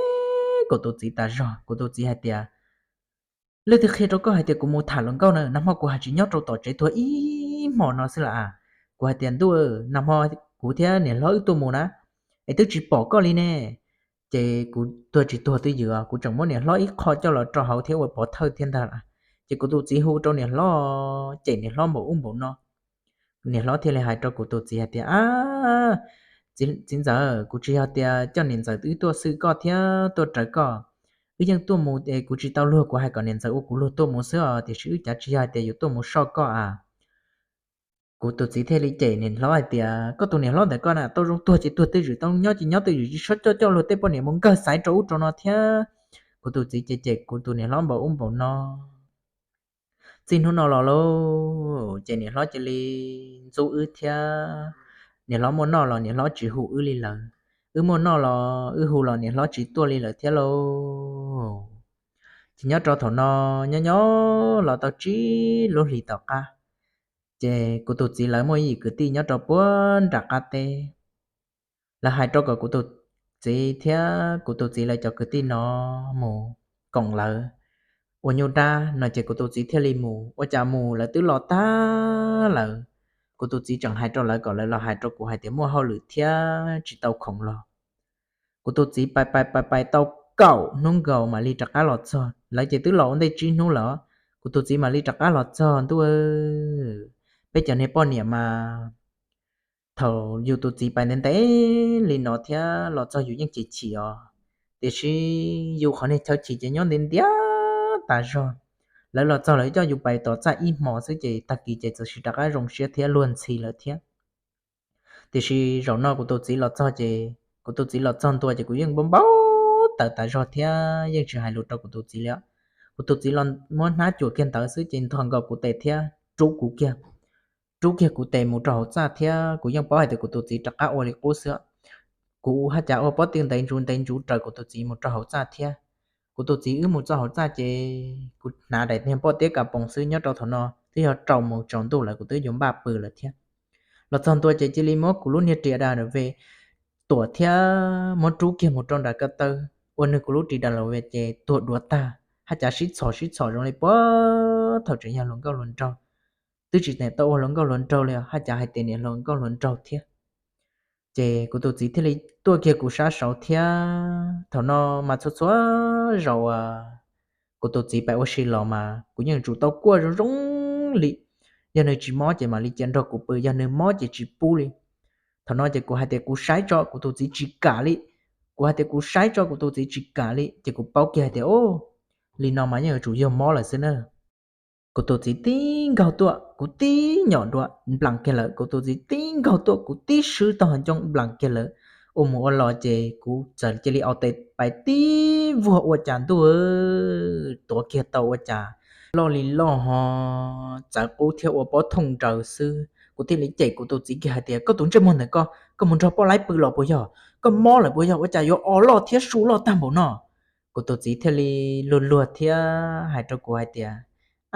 kuv tus txiv tas zog, kuv tus txiv hais tias, Leej twg qhia rau koj hais tias kuv mus tham hluas nkauj na? Nag hmo kuv ho tsis nyob rau tom tsev tuag ib hmos no xwb las. Kuv hais tias, Ntuj, nag hmo kuv thiab niam hlob wb tuaj mus na, es twb tsis pom koj li ne. Ces kuv tuag tsis tuag twj ywm, kuv tseem muab niam hlob ib qho coj los rau hauv thiab ua pov thawj thiab ntag las. Ces kuv tus txiv hu rau niam hlob, cem niam hlob npaum ub npaum no. Niam hlob thiaj li hais rau kuv tus txiv hais tias, Ab, txiv ntxawm, kuv tsis yog tias coj niam ntxawm wb tuaj xwb koj thiab tuaj raws koj. Wb yeej tuaj mus es kuv tsis tau luag, kuv hais kom niam ntxawm ua kuv luag tuaj mus xwb os, tiam sis wb cav tsis yog hais tias yuav tuaj mus soj koj a. Kuv tus txiv thiaj li cem niam hlob hais tias, Koj tus niam hlob ntawm koj na, tau zoo tuag ces tuag twj ywm, tau nyob ces nyob twj ywm, tsis txhob coj coj luag tej poj niam mus nkawg xaiv rau ub rau no thiab. Kuv tus txiv ces cem kuv tus niam hlob npaum ub npaum no. Txij hnub no los lauj, ces niam hlob cia li ntxub wb thiab. Niam hlob muaj noj los niam hlob tsis hu wb li lawm. Wb muaj noj los wb hu los niam hlob tsis tuaj li lawm thiab lauj. Ces nyob rau thaum no, nyob nyob los tau tsib lub hlis tom qab, ces kuv tus txiv lawv muaj ib yim kwv tij nyob rau puag nram qab teb. Lawv hais rau kom kuv tus txiv thiab kuv tus txiv lawv cov kwv tij no mus koom lawv ua nyuj dab no, ces kuv tus txiv thiaj li mus. Ua cas mus lawv twb los tag lawm. Kuv tus txiv tseem hais rau lawv kom lawv los hais rau kuv hais tias muaj hauj lwm thiab tsis tau khoom los. Kuv tus txiv pais pais pais pais tau kaum hnub nkaus mam li rov qab los txog. Lawv ces twb los ua ntej tsib hnub lawm, kuv tus txiv mam li rov qab los txog. Ntuj, peb cov niag poj niam mas thaum yus tus txiv pais ntev ntev li no thiab los txog yus yeej chim chim os, tiam sis yus qhov niag chaw chim ces nyob ntiav ntiav tas zog. Lawv los txog lawv coj yus pais tom txaj ib hmos xwb ces tag kis ces txawm sis rov qab zoo siab thiab luag ntxhi lawm thiab. Tiam sis zaum no kuv tus txiv los txog ces, kuv tus txiv los txog ntua ces kuv yeej npau npau taws tas zog thiab yeej tsis hais lus rau kuv tus txiv li. Kuv tus txiv los muab hnab cuam kiag ntawd xwb ces nthos nkaus kuv tes thiab rub kuv kiag, rub kiag kuv tes mus rau hauv txaj thiab kuv yeej paub hais tias kuv tus txiv rov qab ua li qub xwb. Kuv haj cas ua pob tw ntev ntsuv ntev ntsuv raws kuv tus txiv mus rau hauv txaj thiab. Kuv tus txiv wb mus txog hauv txaj ces kuv hnav daim niag npoj tiab kas poos xwb, nyob rau thaum no twb yog rau moos tsaus ntuj lawm, kuv twb yuav npaj pw lawm thiab. Los txog ntua ces cia li muab kuv lub niag ris da ve tuam thiab muab rub kiag mus rau nram ko taw, ua nws kuv lub ris da ve ces tuag duav tag, haj cas sib txhom sib txhom zoo li puag thaum tseem yog hluas nkauj hluas nraug. Twb tsis tau ua hluas nkauj hluas nraug li, haj cas hais tias niam hluas nkauj hluas nraug thiab. Ces kuv tus txiv thiaj li tuaj kiag kuv sab saud thiab. Thaum no mas txhua txhua zaus kuv tus txiv pais ua si los mas kuv yeej tsum tau kuaj zoo zoo li. Yog nws tsis mob ces mam li cia nrog kuv pw, yog nws mob ces tsis pub li. Thaum no ces kuv hais tias kuv saib tso, kuv tus txiv tsis kam li. Kuv hais tias kuv saib tso, kuv tus txiv tsis kam li, ces kuv paub kiag hais tias, o, li no mas yeej yuav tsum yog mob lawm xwb na. Kuv tus txiv tib nkaug tuaj, kuv tib nyom dua nplas kiag lawm, kuv tus txiv tib nkaug tuaj, kuv tib swb tog ncoo nplas kiag lawm. Ua mus ua los ces kuv txawm cia li au tes pais tib vuag ua cas ntuj, tuav kiag tau ua cas loj li loj ho txawv qub thiab ua pob thooj nraws xwb. Kuv thiaj li cem kuv tus txiv kiag hais tias, koj tus ntsej muag ntawm koj, koj mus nrog poj laib pw los puas yog? Koj mob lawm puas yog ua cas yuav o loj thiab su loj tag npaum no? Kuv tus txiv thiaj li luag luag thiab hais rau kuv hais tias,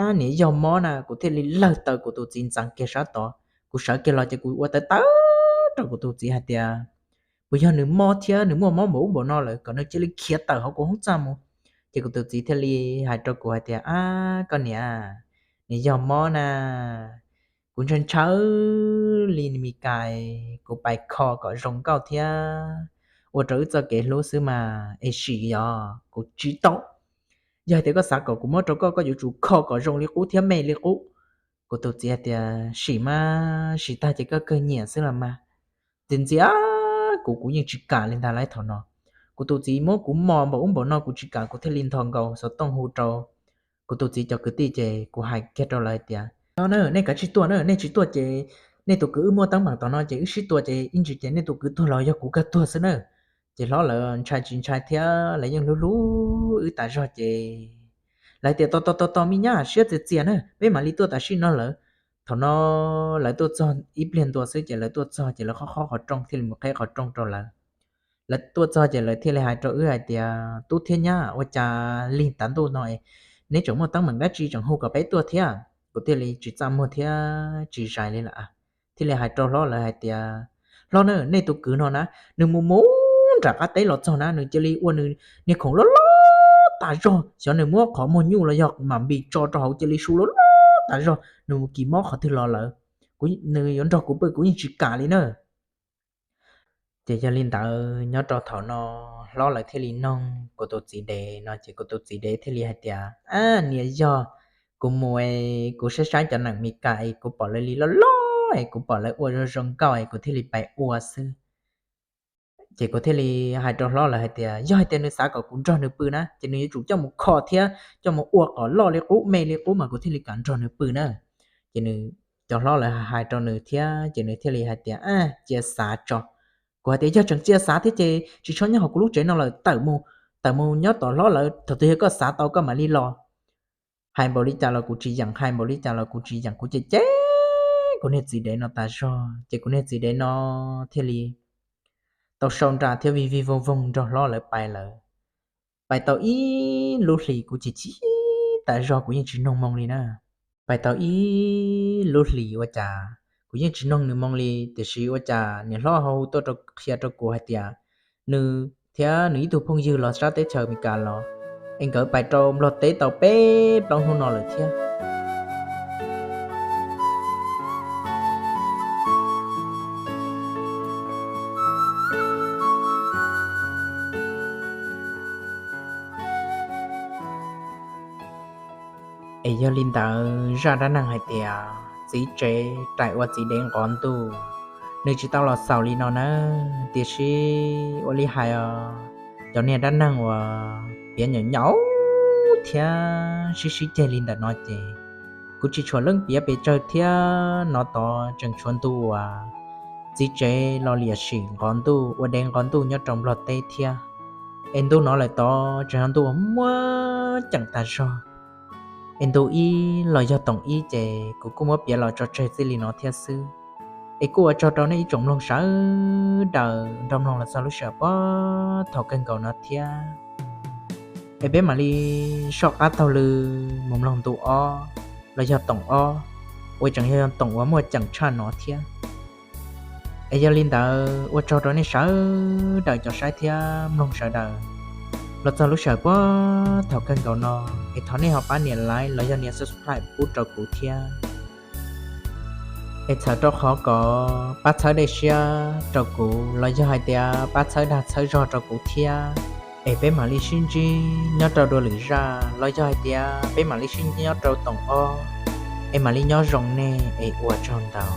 ab, niam yog mob na. Kuv thiaj li lawg taw kuv tus txiv ntxeev kiag sab tod. Kuv sawv kiag los ces kuv ua tawv tawv rau kuv tus txiv hais tias, puas yog nws mob thiab nws muaj mob npaum ub npaum no lawm, kom nws cia li khiav tawm hauv kuv hoob txaj mus. Ces kuv tus txiv thiaj li hais rau kuv hais tias, ab, koj niam, niam yog mob na. Kuv ntshaw ntshaw li Mis Kas, kuv pais kho kom zoo nkauj thiab ua rau wb txoj kev hlub xwb mas es sim os, kuv tsis tau. Yog hais tias koj xav kom kuv muab rau koj, koj yuav tsum kho kom zoo li qub thiab me li qub. Kuv tus txiv hais tias, sim mas sim tag ces koj kawg nyiam xwb los mas. Ntxias ntxias kuv, kuv yeej tsis kam li ntag lauj thaum no. Kuv tus txiv muab kuv mos npaum ub npaum no kuv tsis kam, kuv thiaj li nthos nkaus xov tooj hu rau kuv tus txiv cov kwv tij ces kuv hais kiag rau lawv hais tias, no na, nej kav tsij tuaj na, nej tsis tuaj ces nej tus kwv wb muaj teeb meem tom no ces wb sib tua ces ib ntsis ces nej tus kwv tuag los yog kuv kawg tuag xwb na. Ces hlob lawv ntshai tsis ntshai thiab lawv yeej hlub hlub wb tas zog ces lawv tias, tos tos tos tos me nyab, siab txias txias na, peb mam li tuaj tam sim no lawm. Thaum no lawv tuaj txog ib pliag ntua xwb ces lawv tuaj txog ces lawv khob khob qhov rooj thiaj li mus qheb qhov rooj rau lawv. Lawv tuaj txog ces lawv thiaj li hais rau wb hais tias, tub thiab nyab, ua cas lig tav ntuj no neb tseem muaj teeb meem dab tsi tseem hu kom peb tuaj thiab? Kuv thiaj li tsis txaj muag thiab tsis zais li lawm. Thiaj li hais rau hlob lawv hais tias, hlob na, nej tus kwv no na, nws mus mus nram qab teb los txog na, nws cia li ua nws niag khoom loj loj tas zog, xyov nws muab qhov muag nyuj los yog mam npis tso rau hauv cia li su loj loj tas zog, nws mus kis mob qhov twg los lawm. Nws yuav nrog kuv pw kuv yeej tsis kam li na. Ces yog li ntawd nyob rau thaum no hlob lawv thiaj li noog kuv tus txiv dev no ces kuv tus txiv dev thiaj li hais tias, ab, niam yog, kuv mus es kuv saib saib cov neeg Mis Kas es kuv pom lawv li loj loj es kuv pom lawv ua zoo zoo nkauj es kuv thiaj li pais ua xwb. Ces kuv thiaj li hais rau hlob lawv hais tias, yog hais tias nws xav kom kuv nrog nws pw na ces nws yuav tsum coj mus kho thiab coj mus ua kom loj li qub me li qub mas kuv thiaj li kam nrog nws pw na. Ces nws, cov hlob lawv hais rau nws thiab ces nws thiaj li hais tias, cia xav tso. Kuv hais tias, yog tseem cia xav thiab ces tsis tshua nyob hauv kuv lub tsev no lawm, tawm mus, tawm mus nyob tom hlob lawv, thaum twg yog koj xav tau koj mam li los. Hais npaum li cas los kuv tsis yeem, hais npaum li cas los kuv tsis yeem, kuv cem cem kuv niag txiv dev no tas zog ces kuv niag txiv dev no thiaj li tau sau nra thiab vij vij voog voog nrog hlob lawv pais lawm. Pais tau ib lub hlis kuv chim chim tas zog kuv yeej tsis noog moo li na. Pais tau ib lub hlis ua cas kuv yeej tsis noog nws moo li, tiam sis ua cas niam hlob ho hu tuaj rau qhia rau kuv hais tias nws thiab nws ib tug phooj ywg los sab teb chaws Amelikas los, es nkawd pais rau Nplog teb tau peb plaub hnub no lawm thiab. Es yog li ntawd zaj dab neeg hais tias txiv tsev rais ua txiv dev nqov ntuj, nws tsis tau los xaus li no nawb, tiam sis ua li hais os, cov niag dab neeg uas piav nyuam nyaum thiab sib sib ceg li ntawm no ces kuv tsis tshua leej piav pes tsawg thiab, no tod tseem tshuav ntu uas txiv tsev los liam sim nqov ntuj ua dev nqov ntuj nyob rau Nplog teb thiab. Es ntu no lawm tod tseem yog ntu uas muaj ceem tas zog. Es ntu ib los yog toom ib ces kuv kuj muab piav los tso tseg txij li no thiab xwb. Es kuj ua tsaug rau nej ib tsoom mloog sawv daws nrog mloog los txog lub sij hawm puag thaum kawg nkaus no thiab. Es peb mam li soj qab taug lw mus mloog ntu ob los yog toom ob, uas tseem yog toom uas muaj ceem tshaj no thiab. Es yog li ntawd ua tsaug rau nej sawv daws cov saib thiab mloog sawv daws los txog lub sij hawm puag thaum kawg nkaus no, es thov nej ho pab nias like los yog nias subscribe pub rau kuv thiab. Es txhawm rau qhov kom pab txhawb daim siab rau kuv los yog hais tias pab txhawb dag txhawb zog rau kuv thiab. Es peb mam li sib ntsib nyob rau dua lwm zaj los yog hais tias peb mam li sib ntsib nyob rau toom ob. Es mam li nyob zoo nej es ua tsaug ntau.